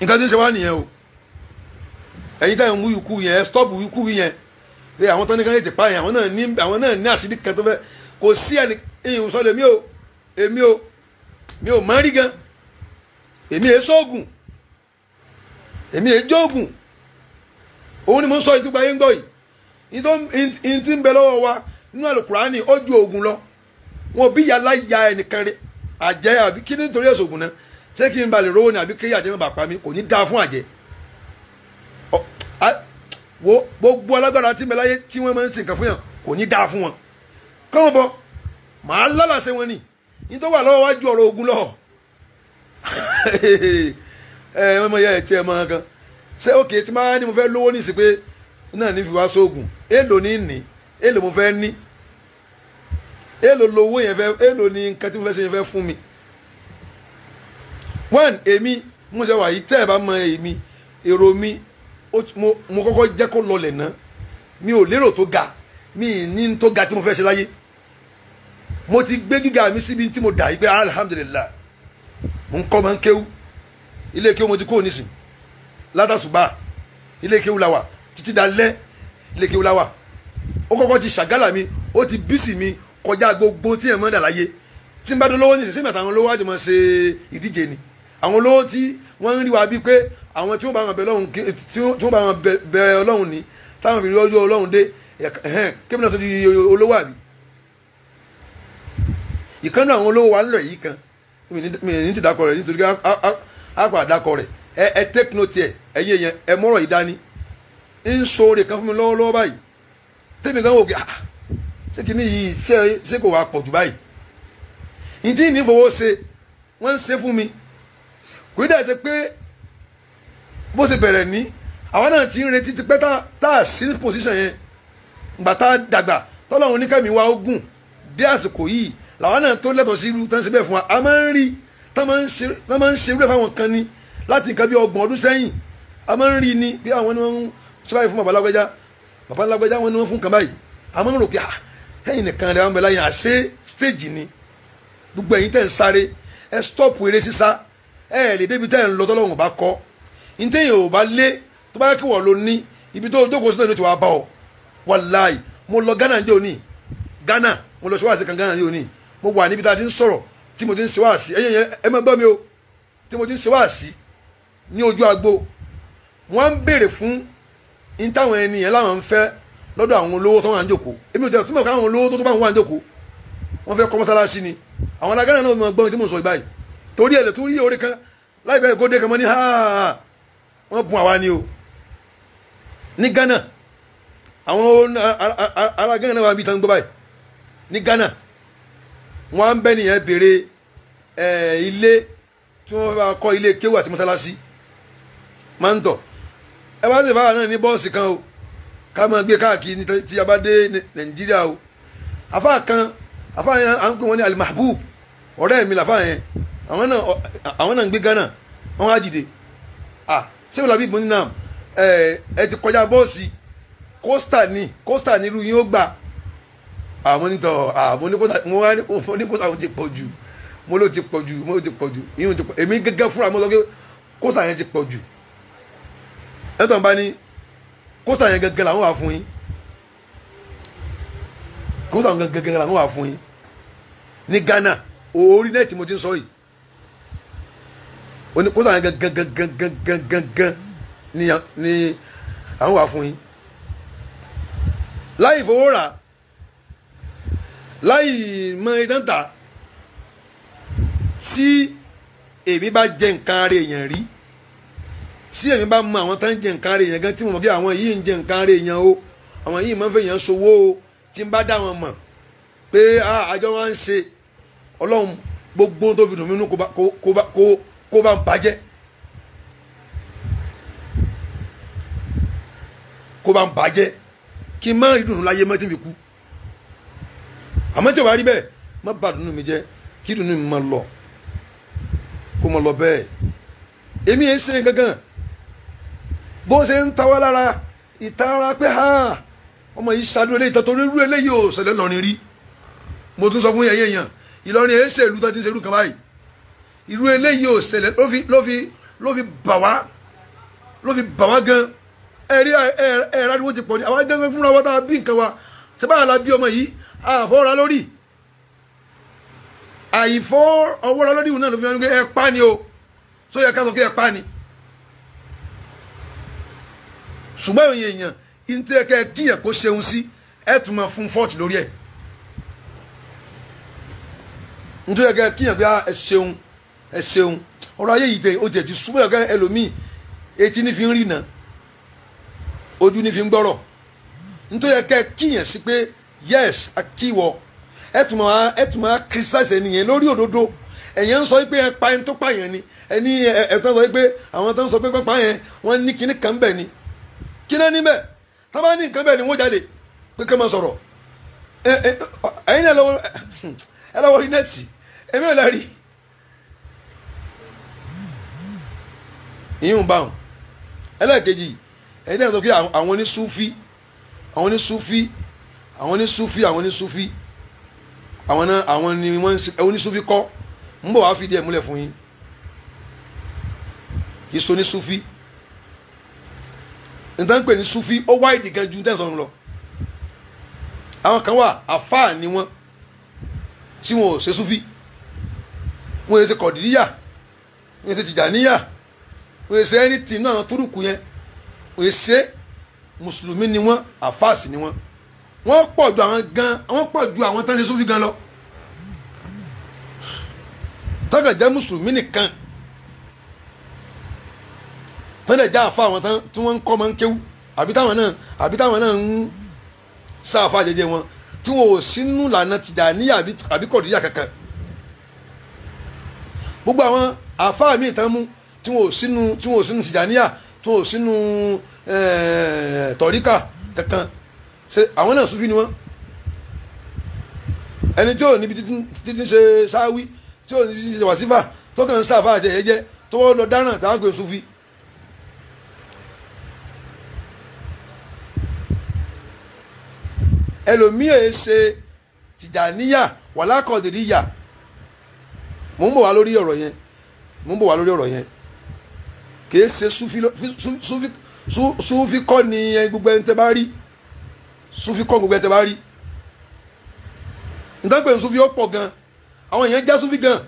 Nǹkan tí ń ṣe wá nìyẹn o. Ẹ̀yin táyà ń mú ikú yẹn, stop ikú yẹn. Pé àwọn tó ní ká lè pa yẹn, àwọn náà ní àṣírí kan tó fẹ́. Kò sí ẹni ìhùn sọ lèmi o, èmi o, mi ò mọ̀ rí gan. Èmi è sóògùn, èmi è jóògùn. Òun ni mo ń sọ ìtúgba yín gbọ́ yìí. Ìyí tí ń bẹ lọ́wọ́ wa nínú Àlùkùránì ó ju òògùn lọ. Wọn bí yàrá ya ẹnìkan rẹ àjẹ́ àbí kí ni nítorí ẹ̀sùn ògùn náà? Ṣé kí n balẹ̀ rówó ni àbí kí àjẹ́ má bàa pa mí? Kò ní dáa fún àjẹ́. Wo gbogbo alágbára tí ń bẹ láyé tí wọ́n máa ń ṣe nǹkan fún yàn kò ní dáa fún wọn. Kọ́mọ̀ bọ̀ màá lálàsẹ̀ wọn ni ní tó wà lọ́wọ́ wájú ọ̀rọ̀ ogun lọ. Ẹ mọ yẹ ẹ tiẹ̀ mọ kan ṣé òkè tí máa ní mo fẹ́ lówó nísì pé náà ní fi wá sóògùn èèlò ní ní èèlò mo fẹ́ ní èèlò lówó yẹn fẹ́ èèlò ní nǹkan tí mo fẹ́ ṣe yẹn fẹ́ fún mi. One, èmi mo ṣe wà yìí tẹ́ ẹ bá mọ èmi èrò mi mo kọ́kọ́ jẹ́ kó lọlẹ̀ ná. Mi ò lérò tó ga, mi ní tó ga tí mo fẹ́ ṣe láyé. Mo ti gbé gíga mi síbi tí mo dà yìí pé alhamdulillah mo ń kọ́ máa ń kéwú. Ilé kéwú mo ti kúrò nísìn látàṣùbà ilé kéwú la wà títí dalẹ́ ilé kéwú la wà. Ó kọ́kọ́ ti ṣàgálà mi, ó ti bísì mi kọjá gbogbo tí ẹ̀ mọ́ dà láyé. Tí n bá dolówó nísìn síbi àtàwọn olówó àjùmọ̀ ṣe ìdíje ni. Àwọn olówó tí wọ́n ń rí wa bíi pé àwọn tí wọ́n bá wọn bẹ Ọlọ́run, tí wọ́n bá wọn bẹ Ọlọ́run ni táwọn fi rí ọjọ́ Ọlọ́run dé kébìnrin tó di olówó àbí. Ìkànnì àwọn olówó wa ń lọ yìí kan mi ní ti dákọ rẹ̀ nítorí àpò àdákọ rẹ̀. Ẹ take note ẹ ẹ̀yin èèyàn ẹ mọ́rọ̀ yìí dání. Ń so oore kan fún mi lọ́wọ́lọ́wọ́ báyìí tèmi kan wò kí ṣé kìíní yìí ṣé kò wá pọ̀ jù báyìí. Ìdí ní fowó ṣe wọ́n ń ṣe fún mi kò ní dà ṣe pé bó ṣe bẹ̀rẹ̀ ní àwọn náà ti ń retí ti pẹ́ tá a sí position yẹn. Ìgbà tá a dàgbà tọ́lọ́run ní kẹ́mi wa ogun dé àsìkò yìí làwọn náà tó lẹ́tọ̀ọ́ sí irú tán ṣe bẹ́ẹ̀ fún wa. A máa ń rí tán máa ń ṣe irú ẹ̀ fáwọn kan ní láti nǹkan bí 30 ọdún sẹ́yìn. A máa ń rí ni bí àwọn ni wọ́n ń ṣe báyìí fún bàbá lágbájá, bàbá lágbájá wọn ni wọ́n fún kan báyìí. A máa ń rò pé ẹ̀yìn nìkan rẹ̀ wọ́n bẹ láyé àṣẹ stage ni. Gbogbo ẹ̀yin tẹ̀ ń sáré ẹ stop eré sísá, ẹ lè débi tẹ̀ ń lọ tọ́lọ́run bá kọ́. Ntẹ̀yìn ò bá lé tó bá kí wọ́n ló ní ibi tó jókòó sí náà ló ti wá bá ọ. Wàláì mo lọ Ghana ní òní, Ghana mo lọ ṣọ́wàsí kan Ghana ní òní. Mo wà níbi tá a ti ń sọ̀rọ̀ tí mo ti ń ṣe wáàsí, ẹ̀yìn yẹn ẹ má gbọ́ mi o, tí mo ti ń ṣe wáàsí ní ojú agbo. Wọ́n ń béèrè fún in táwọn ẹni yẹn láwọn ń fẹ́ lọ́dọ̀ àwọn olówó tó wà ń jókòó. Èmi ò tẹ̀ túmọ̀ káwọn olówó tó bá ń wà ń jókòó wọ́n fẹ́ kọ́ mọ́sálásí ni. Àwọn ará Ghana náà mọ̀ gbọ́n tí mo sọ báyìí torí ẹ̀ lè tún rí orí kan láìpẹ́ kó dé kan mọ́ ní wọ́n bùn àwa ni o. Ní Ghana àwọn ará Ghana náà wà bí tán gbọ́ báyìí. Ní Ghana wọ́n á ń bẹ́ nìyẹn béèrè ilé tí wọ́n bá kọ́ ilé kéwù àti mọ́sálásí máa ń tọ̀. Ẹ bá ṣe fáwọn náà ní bọ́ọ̀sì kan o ká máa gbé káàkiri tí a bá dé Nàìjíríà o. Àfáà kan, àfáà yẹn à ń pè wọ́n ní Al-Mahbub, ọ̀rẹ́ mi làfáà yẹn. Àwọn náà ń gbé Ghana, wọ́n á dìde. Ṣé wọ́n làbí ìgbóni náà ẹ ti kọjá bọ́ọ̀sì kóstà ní kóstà ní irú yín ó gbà. Àwọn onítọ̀ àwọn oníkóstà wọn ti pọ̀ jù, mo ló ti pọ̀ jù, mo ló ti pọ̀ jù, yín ti pọ̀. Èmi gẹ́gẹ́ fúnra mo sọ pé kóstà yẹn ti pọ̀ jù. Ẹ̀tọ́ bá ní kóstà yẹn gẹ́gẹ́ làwọn wà fún yín, kóstà yẹn gẹ́gẹ́ làwọn wà fún yín ní Ghana. Orí nẹ́ẹ̀tì mo ti ń sọ yìí, kóstà yẹn gẹ́gẹ́gẹ́gẹ́gẹ́gẹ́ ni àwọn wà fún yín láì fowó rà, láì mọ idán ta. Tí èmi bá jẹ nǹkan ara èèyàn rí, tí èmi bá mọ àwọn tó ń jẹ nǹkan ara èèyàn gan, tí mo mọ̀ bí àwọn yìí ń jẹ nǹkan ara èèyàn o, àwọn yìí máa ń fẹ́ èèyàn ṣòwò o, tí n bá dá wọn mọ̀ pé àjọ wa ń ṣe, Ọlọ́run gbogbo tó fi dùn mí nú kó bá ń bàjẹ́, kó bá ń bàjẹ́, kí n má rí dùnú láyé mọ́ tí mi kú. Àmọ́ tí o bá rí bẹ́ẹ̀ má bà dùnú mi jẹ́, kí dùnú mi má lọ, kó má lọ bẹ́ẹ̀. Èmi yẹn ṣe gangan bó ṣe ń ta wá lára ìtara pé ha ọmọ yìí ṣáájú eléyìí tó torí irú eléyìí ò ṣẹlẹ̀ lọ́rin rí. Mo tún sọ fún yẹn yẹn Ìlọrin ẹ̀ ń ṣèlú tó ti ń ṣerú kan báyìí. Irú eléyìí ò ṣẹlẹ̀ ló fi bà wá, ló fi bà wá gan. Ẹ̀rí ẹ̀rá ni wọ́n ti pọ̀ ní àwọn ẹgbẹ́ fúnra wa tá a bí nǹkan wa ṣe báyà la bí ọmọ yìí àfọwọ́ra lórí àìfọ́ ọwọ́ra lórí ìhùn náà ló fi hàn pé ẹ pa ni o, só yẹ ká sọ pé ẹ pa ni. Ṣùgbọ́n èèyàn ìntẹ́ kẹ́ kíyàn kó ṣeun sí ẹ tún máa fún fọ́ọ̀tì lórí ẹ̀. Nítorí kẹ́ kíyàn pé ẹ ṣeun ẹ ṣeun ọ̀rọ̀ ayé yìí tẹ ó tẹ̀ ti súnmọ́ ẹ̀kẹ́ ẹlòmíì etí ní fi ń rìnà ojú ní fi ń gbọ́rọ̀. Nítorí kẹ́ kíyàn sí pé yes akíwọ ẹ tún máa criticize ẹnìyẹn lórí òdodo. Ẹ̀yẹn ń sọ pé ẹ pa ẹni tó pààyàn ni ẹni ẹ tó ń sọ pé àwọn tó ń sọ pé pápá yẹn wọ́n ní kinní kan bẹ̀ ni kíná níbẹ̀ tá bá ní nǹkan bẹ́ẹ̀ ni wọ́n jáde pé kí wọ́n máa sọ̀rọ̀. Ẹ̀yin náà ẹ lọ́wọ́ rí nẹ́ẹ̀tì ẹ̀mí ò lẹ́rìí. Ìyún bá wọn. Ẹlẹ́ẹ̀kejì ẹ̀yin náà sọ pé àwọn onísúfí àwọn onísúfí àwọn onísúfí àwọn onísúfí àwọn náà àwọn ni wọ́n onísúfí kọ́ ń bọ̀ wá fìdí ẹ̀ múlẹ̀ fún yín. Kì í so onísúfí. Nǹkan pè ní sufi ó wá ìdí gan ju tẹ̀sán lọ. Àwọn kan wà àfáà ni wọ́n tí wọn ò ṣe sufi, wọn ò ṣe kọ̀dìríyà, wọn ò ṣe tìjàníyà, wọn ò ṣe anything náà túrùkù yẹn, wọn ò ṣe mùsùlùmí ni wọ́n, àfáà sì ni wọ́n. Wọ́n pọ̀ ju àwọn gan, wọ́n pọ̀ ju àwọn tán ṣe sufi gan lọ. Tọ́kàn jẹ́ mùsùlùmí nìkan tọ́lẹ̀ já àfa àwọn tán tí wọ́n ń kọ́ máa ń kéwú àbí táwọn náà ń sá àfa jẹjẹ wọn tí wọn ò sínú lànà Tìjàníyà àbí Kọ̀dìríyà kankan. Gbogbo àwọn àfa míì tán mú tí wọn ò sínú Tìjàníyà tí wọn ò sínú tọ̀ríkà kankan, ṣe àwọn náà Súfì ni wọ́n. Ẹni tí ò níbi títí ń ṣe sáwí tí ò níbi títí ń ṣe wàsífà tó kàn ń sá àfa jẹjẹ tó wọ́n lọ dáràn táwọn pè Súfì. Ẹlòmíì ẹ ṣe Tìjàníyà wàlá Kọ̀dìríyà. Mò ń bọ̀ wá lórí ọ̀rọ̀ yẹn, mò ń bọ̀ wá lórí ọ̀rọ̀ yẹn. Kìí ṣe súfì kọ́ ni gbogbo ẹni tẹ́ bá rí, súfì kọ́ gbogbo ẹni tẹ́ bá rí. Nítorí pé súfì ó pọ̀ gan, àwọn èèyàn já súfì gan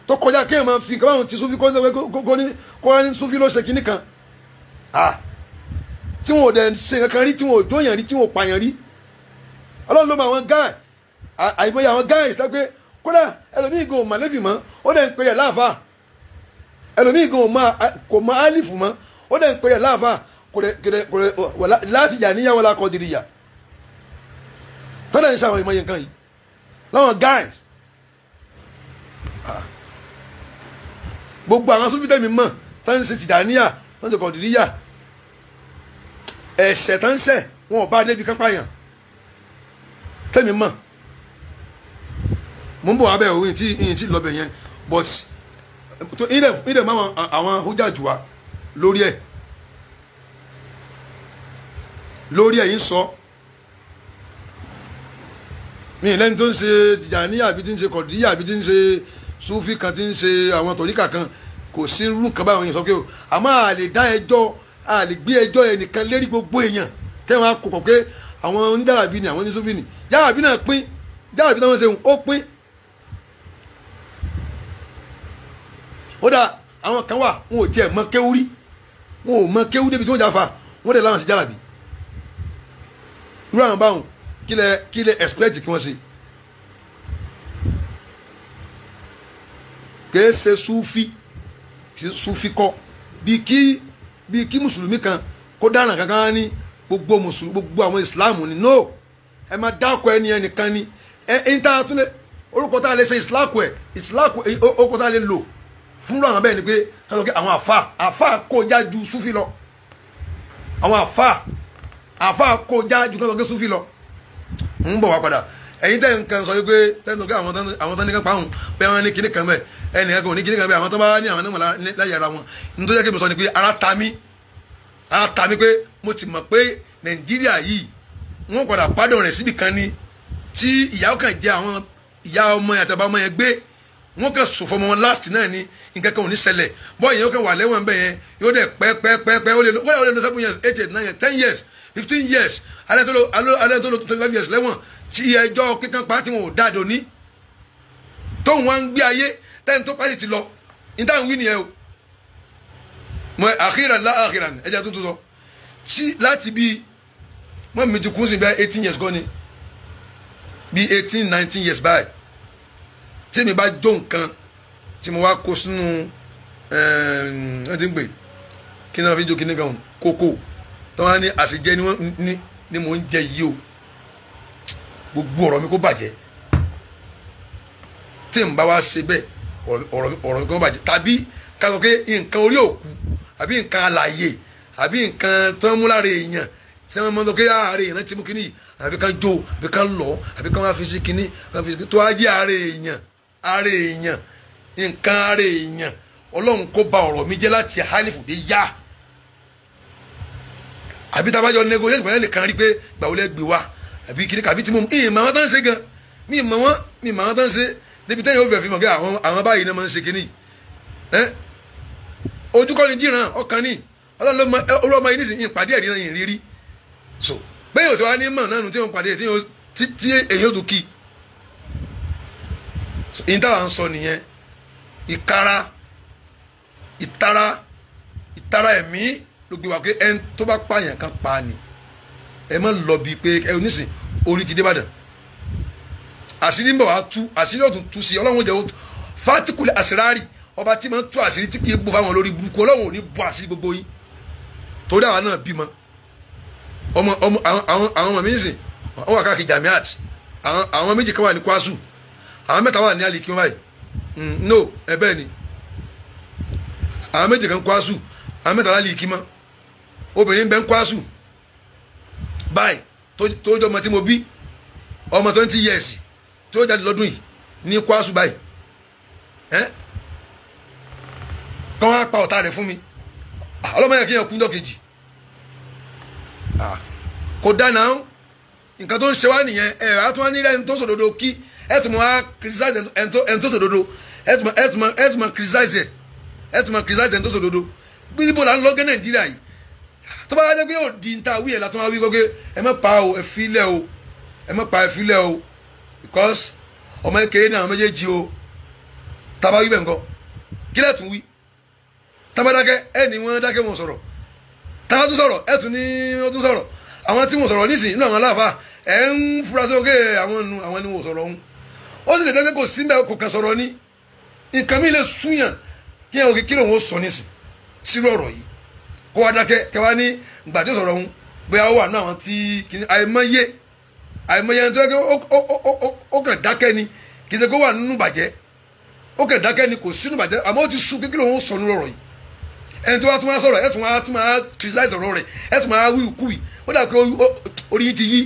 tó kọjá kéèyàn máa fi káwọn ti súfì kọ́ ní súfì ló ṣe kinní kan tí wọn ò dẹ̀ ṣe kankan rí, tí wọn ò jóyàn rí, tí wọn ò pààyàn rí. Ọlọ́run ló mọ àwọn gáà àìmọye àwọn gáà ìsìlágbé kódà ẹlòmíì gan ò mà lẹ́fì mọ́ ó dẹ̀ ń pèrè láàfà. Ẹlòmíì gan kò mọ álìfù mọ́ ó dẹ̀ ń pèrè láàfà kò dẹ̀ láti yà níyàwó la Kọ̀dìríyà tọ́lẹ̀ ń ṣe àwọn ìmọye nǹkan yìí láwọn gáà. Gbogbo àwọn súnfítẹ́mi mọ̀ tá ń ṣe Tìjàníyà tá ń ṣe Kọ̀dìríyà ẹ̀ṣẹ̀ tá ń ṣẹ̀ wọn ò bá débi kápá yàn tẹ́mi mọ̀. Mo ń bọ̀ abẹ́ òun tí ìyìn tí lọ́bẹ̀ yẹn but ilẹ̀ máa àwọn hújà jù wá lórí ẹ̀ yìí ń sọ mi lẹ́ni tó ń ṣe Tìjàníyà àbí tí ń ṣe Kọ̀dìríyà àbí tí ń ṣe Súfì kan tí ń ṣe àwọn tọ̀ríkà kan kò sí irú kan báwọn yẹn sọ pé o àmọ́ a lè dá ẹjọ́ a lè gbé ẹjọ́ ẹnìkan lérí gbogbo èèyàn kẹ́wọ́n á kó pọ̀ pé àwọn onídàràbí ni àwọn onísúfì ni. Jàràbí náà pín, jàràbí náà wọ́n ṣe ó pín. Ó dà àwọn kan wà wọn ò tiẹ̀ mọ kéwú rí, wọn ò mọ kéwú débi tí wọ́n jà fa wọ́n dẹ̀ láwọn sí jàràbí. Irú àwọn báwọn kí lẹ expect kí wọ́n ṣe. Kìí ṣe súfì, súfì kọ́ bí kí mùsùlùmí kan kó dáràn kankan ní gbogbo mùsùlùmí gbogbo àwọn ìsìláàmù ni no ẹ máa dákọ ẹni ẹnìkan ni ẹ ń tá a tún lè orúkọ tá a lè ṣe ìsìláàkù ẹ ìsìláàkù orúkọ tá a lè lò fúnra àwọn bẹ́ẹ̀ ni pé kálọ̀ kí àwọn àfa àfa kọjá ju súfì lọ, àwọn àfa àfa kọjá ju kálọ̀ kí súfì lọ. Ń bọ̀ wá padà ẹ̀yin tẹ́ nǹkan sọ wípé tẹ́ ń sọ pé àwọn tán ní ká pààrùn pé wọ́n ní kíní kan bẹ́ẹ̀ ẹnìkan kò ní kíní kan bẹ́ẹ̀ àwọn tó bá ní àwọn náà láyé ara wọn. Nítorí jẹ́ kí mi sọ ni pé ara ta mí pé mo ti mọ̀ pé Nàìjíríà yìí wọ́n padà pádùn rẹ̀ síbì kan ni. Tí ìyá kan jẹ àwọn ìyá ọmọ yẹn àtàbà ọmọ yẹn gbé, wọn kàn sùn fọmọ wọn last náà ni nǹkan kan ò ní ṣẹlẹ̀. Bọ́ọ̀ yẹn ó kàn wà lẹ́wọ̀n bẹ́ẹ̀ yẹn, yóò dẹ̀ pẹ́ pẹ́ pẹ́ pẹ́, ó lè lọ 7 years, 8 years, 9 years, 10 years, 15 years, alẹ́ tó lọ 25 years lẹ́wọ̀n tí ẹjọ́ kíkan pa tí wọn ò dáadọ́ ní tóun wá ń gbé ayé tẹ́ni tó pàṣẹ ti lọ. Ní táwọn wí nìyẹn o. Mo àkíràn lá àkíràn ẹja tuntun sọ tí láti bí mọ́ mi ti kú sí bẹ́ẹ̀ 18 years gan ni, bí 18 19 years báyìí, tí mi bá jó nǹkan tí mo wá kó sínú ẹ ti ń pè kí náà fi jó kíní kan kókó tí wọ́n á ní àṣejẹ ni mò ń jẹ yìí o, gbogbo ọ̀rọ̀ mi kó bàjẹ́. Tí n bá wá ṣe bẹ́ẹ̀ ọ̀rọ̀ mi kó bàjẹ́, tàbí ká sọ pé nǹkan orí òkú àbí nǹkan alààyè àbí nǹkan tó ń mú lára èèyàn tí wọ́n mọ̀ pé ààrẹ èèyàn ti mú kíní yìí, àbí kan jó, àbí kan lọ, àbí kan wá fi sí kíní, tó á jẹ́ ààrẹ èèyàn, ààrẹ èèyàn, nǹkan ààrẹ èèyàn, Ọlọ́run kó ba ọ̀rọ̀ mi jẹ́ láti hálífù dé yá. Àbí tá a bá jọ negotiate pẹ̀lú ẹnìkan rí pé gbàwó lẹ́ gbé wa àbí kíní kàbí tí mo ìmọ̀ àwọn tó ń ṣe gan, mi ìmọ̀ wọn, mi ìmọ̀ àwọn tó ń ṣe débi tẹ́yìn ó fẹ́ fi mọ̀ pé àwọn báyìí náà máa ń ṣe kíní. Ojú kọ́ ni jíran ọkàn ní Ọlọ́run ló mọ orú ọmọ yìí nísìnyí ìpàdé ẹ̀rí náà yìí rírí. So bẹ́ẹ̀ yóò ti wá ní mọ̀ náà nù tí wọ́n pàdé tí èyí ó tún kí. Ìyẹn táwa ń sọ nìyẹn. Ìkara, ìtara, ìtara ẹ̀mí ló gbé wa pé ẹni tó bá pààyàn kan pa ni. Ẹ má lọ bíi pé ẹ onísìn orí ti dé Ìbàdàn. Àṣírí ń bọ̀ wá tú, àṣírí ọ̀tún tú sí Ọlọ́run jẹ́ fátíkùlẹ̀ àṣírárì, ọba tí máa ń tú àṣírí tí kì í bò fáwọn olórí burúkú. Ọlọ́run ò ní bò àṣírí gbogbo yín torí àwa náà bímọ. Ọmọ ọmọ àwọn ọmọ mi nísìn wọn wà káàkiri jamiat, àwọn méjì kan wà ní kwasu, àwọn mẹ́ta wà ní alikin báyìí. No, ẹ bẹ́ẹ̀ ni, àwọn méjì kan kwasu, àwọn mẹ́ta lálìkí mọ́. Obìnrin bẹ́ẹ̀ ń kwasu báyìí tó jọ ọmọ tí mo bí, ọmọ 20 years tó jáde lọ́dún yìí ní kwasu báyìí. Kọ́ wá pa ọ̀tá rẹ̀ fún mi, ọlọ́mọ yẹn kí yẹn kú ní ọ̀kejì kò dáná. Nǹkan tó ń ṣe wá nìyẹn. Ẹ á tún wá nílẹ̀ ẹni tó sòdodo kí ẹ tún máa criticize ẹni tó sòdodo, ẹ tún máa criticize ẹ tún máa criticize ẹni tó sòdodo. Bí ibo là ń lọ gẹ́ Nàìjíríà yìí tó bá jẹ́ pé yóò di níta wí ẹ̀ látún wá wí gbọ́gbé ẹ má pa o, ẹ filẹ̀ o, ẹ má pa ẹ filẹ̀ o, because ọmọ kékeré ní àwọn méjèèjì o. Tábà wí bẹ́ẹ̀ nǹkan kílẹ̀ tún wí, tábà dákẹ́ ẹ ní wọ́n dákẹ́ wọn sọ̀rọ̀, tábà tún sọ̀rọ̀ ẹ tún ní wọ́n tún sọ̀rọ̀. Àwọn tí wọ́n sọ̀rọ̀ nísìnyí nínú àwọn aláàfáà ẹ ń fura sí òkè àwọn nu àwọn ni wọ́n sọ̀rọ̀ ọ̀hún. Ó sì lè jẹ́ pé kò sí mbẹ́ kò kàn sọ̀rọ̀ ní nǹkan mi lè súnyàn kí ẹ òkè kí lòun ó sọ nísìn sírú ọ̀rọ̀ yìí kó wá dákẹ́ kẹwàá ní ìgbà tí ó sọ̀rọ̀ ọ̀hún bóyá ó wà ní àwọn tí àìmọye àìmọye ẹni tó yẹ kí ó kàn dákẹ́ ni, kì í ṣe kó wà nínú bàjẹ́, ó kàn dákẹ́ ni kò sínú bàjẹ́, àmọ́ ó ti sú kí lòun ó sọ nínú ọ̀rọ̀ yìí. Ẹni tó wá tún máa sọ̀rọ̀ ẹ tún máa criticize ọ̀rọ̀ rẹ̀, ẹ tún máa wí kúwì, ó dà pé orí yìí ti yí,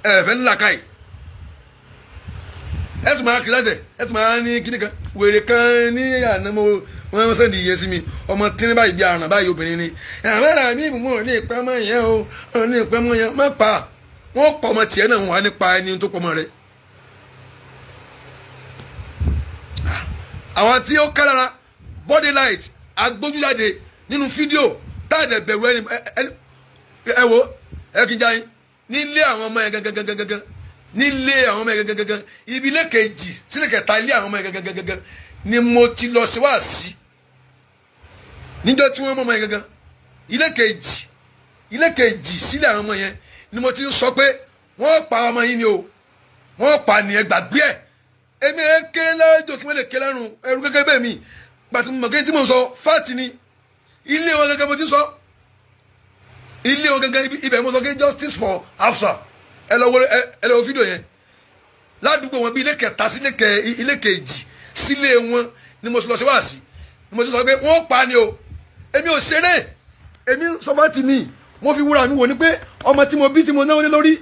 ẹ fẹ́ ńlá káyì, ẹ tún máa criticize, ẹ tún máa ní kíní kan wèrè kan ní àná mo wọ́n sẹ́ndì iye sí mi, ọmọ tíní báyìí bí aràn báyìí obìnrin ni àmàlà mi ìbùmọ̀ ní ìpamọ́ yẹn o, ní ìpamọ́ yẹn má pa wọ́n pọ̀ ọmọ tiẹ̀ náà wà nípa ẹni tó pọ̀ ọmọ rẹ̀. Àwọn tí ó ká lára body light agbójújáde nínú fídíò táàdẹ̀ bẹ̀rù ẹni ẹ wo ẹ kí n já yín nílé àwọn ọmọ yẹn gangan nílé àwọn ọmọ yẹn gangan ibi ilé kejì sílẹ̀ kẹta ilé àwọn ọmọ yẹn gangan ni mo ti lọ sí wáàsí níjọ́ tí wọ́n mọ ọmọ yẹn gangan ilé kejì sílẹ̀ àwọn ọmọ yẹn ni mo ti ń sọ pé wọ́n pa ọmọ yín ni o, wọ́n pa nìyẹn gbàgbé ẹ̀. Èmi ẹ ké lọ́jọ́ kí wọ́n lè ké lẹ́rùn ẹrú gẹ́gẹ́ bẹ́ẹ̀ mi gbàtí mo mọ̀ kí tí mo sọ fáàtì ni ilé wọn gẹ́gẹ́ mo ti sọ ilé wọn gẹ́gẹ́ ibẹ̀ mo sọ pé justice for Hafsa. Ẹ lọ wo fídíò yẹn ládùúgbò wọn bí ilé kẹta sí ilé kejì sílé wọn ni mo lọ sí wáàsí ni mo ti sọ pé wọ́n pa ni o. Èmi ò ṣeré, èmi sọ fáàtì ni mo fi wúra mi wò ni pé ọmọ tí mo bí tí mo náwó lé lórí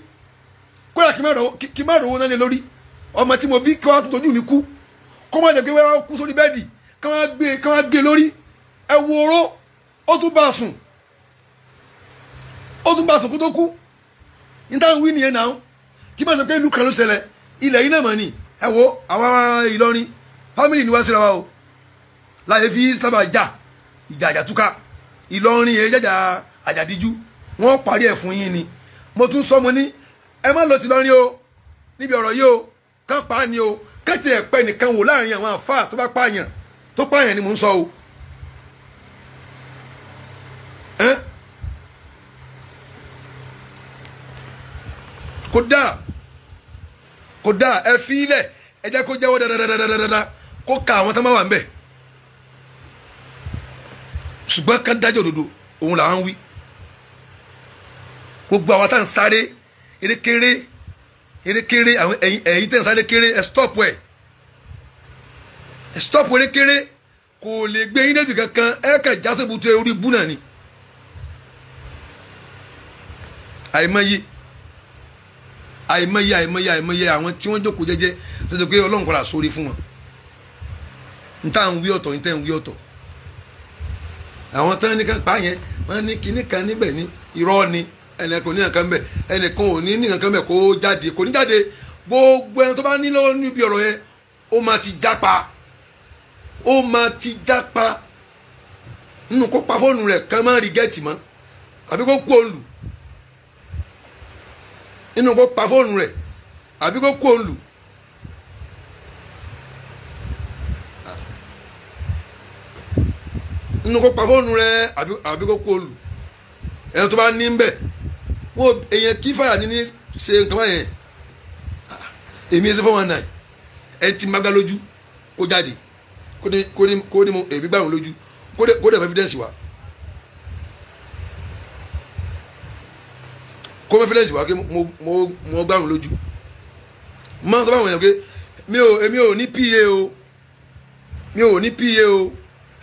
kódà kí má rówó náà lé lórí ọmọ tí mo bí kí wọ́n tójú mi kú kó má jẹ́ pé wọ́n kú sórí bẹ́ẹ̀dì kí wọ́n gbé lórí. Ẹ wo oró, ó tún bá a sùn, ó tún bá a sùn kó tó kú. Níta ń wí nìyẹn náà kí má sọ pé ìlú kan ló ṣẹlẹ̀, Ilẹ̀ yìí náà mọ̀ ni ẹ wo àwọn Ìlọrin fámìlì ni wá síra wa o láyé fi sábà jà ìjà àjàtúkà Ìlọrin yẹn jàjà àjàdíjú wọ́n parí ẹ̀ fún yín ni. Mo tún sọ mo ní ẹ má lọ ti Ìlọrin o níbi ọ̀rọ̀ yìí o, kán pa á ni o, kẹ́tì ẹ̀pẹ́ nìkan wò láàrin àwọn àfáà tó bá pààyàn tó pààyàn ni mò ń sọ o. Kódà kódà ẹ fi ilẹ̀ ẹ jẹ́ kó jẹ́wọ́ dáadáa kó ka àwọn tó máa wà ń bẹ̀, ṣùgbọ́n kán dájọ́ òdodo òun là ń wí. Gbogbo àwọn tá à ń sáré erékeré erékeré àwọn ẹ̀yin tẹ̀ ń sáré kéré ẹ stop ẹ̀ ẹ stop erékeré kò lè gbé yín débi kankan, ẹ kàn jásòbùtú orí bú náà ni. Àìmọye àìmọye àìmọye àìmọye àwọn tí wọ́n jókòó jẹ́jẹ́ tó ṣe pé Ọlọ́run kọ́ra sórí fún wọn. N tá ń wí ọ̀tọ̀ n tẹ́ ń wí ọ̀tọ̀. Àwọn tán ní kan pa yẹn wọ́n ní kinní kan níbẹ̀ ní irọ́ ni, ẹnìkan ní nǹkan bẹ̀, ẹnìkan ò ní nǹkan bẹ̀ kó jáde, kò ní jáde. Gbogbo ẹni tó bá ní lọ́wọ́ níbi ọ̀rọ̀ yẹn ó máa ti jápa, ó máa ti jápa nínú kó pa fóònù rẹ̀ kán má rí gẹ́ẹ̀tì mọ́ àbí kó kú òun lù, nínú kó pa fóònù rẹ̀ àbí kó kú òun lù. Nínú kó pa fóònù rẹ̀ àbí kó kú òun lù. Ẹni tó bá ní ń bẹ̀ wọ́n èèyàn kí fàyà ní ní ṣe nǹkan báyẹn. Èmi ẹ ṣe 419 ẹ ti má gbá lójú kó jáde kó ní mo èmi gbà wọn lójú kó dẹ̀ evidence wá, kó evidence wá kí mo gbà wọn lójú. Máa sọ fáwọn èèyàn pé èmi ò ní pa o, mi ò ní pa o.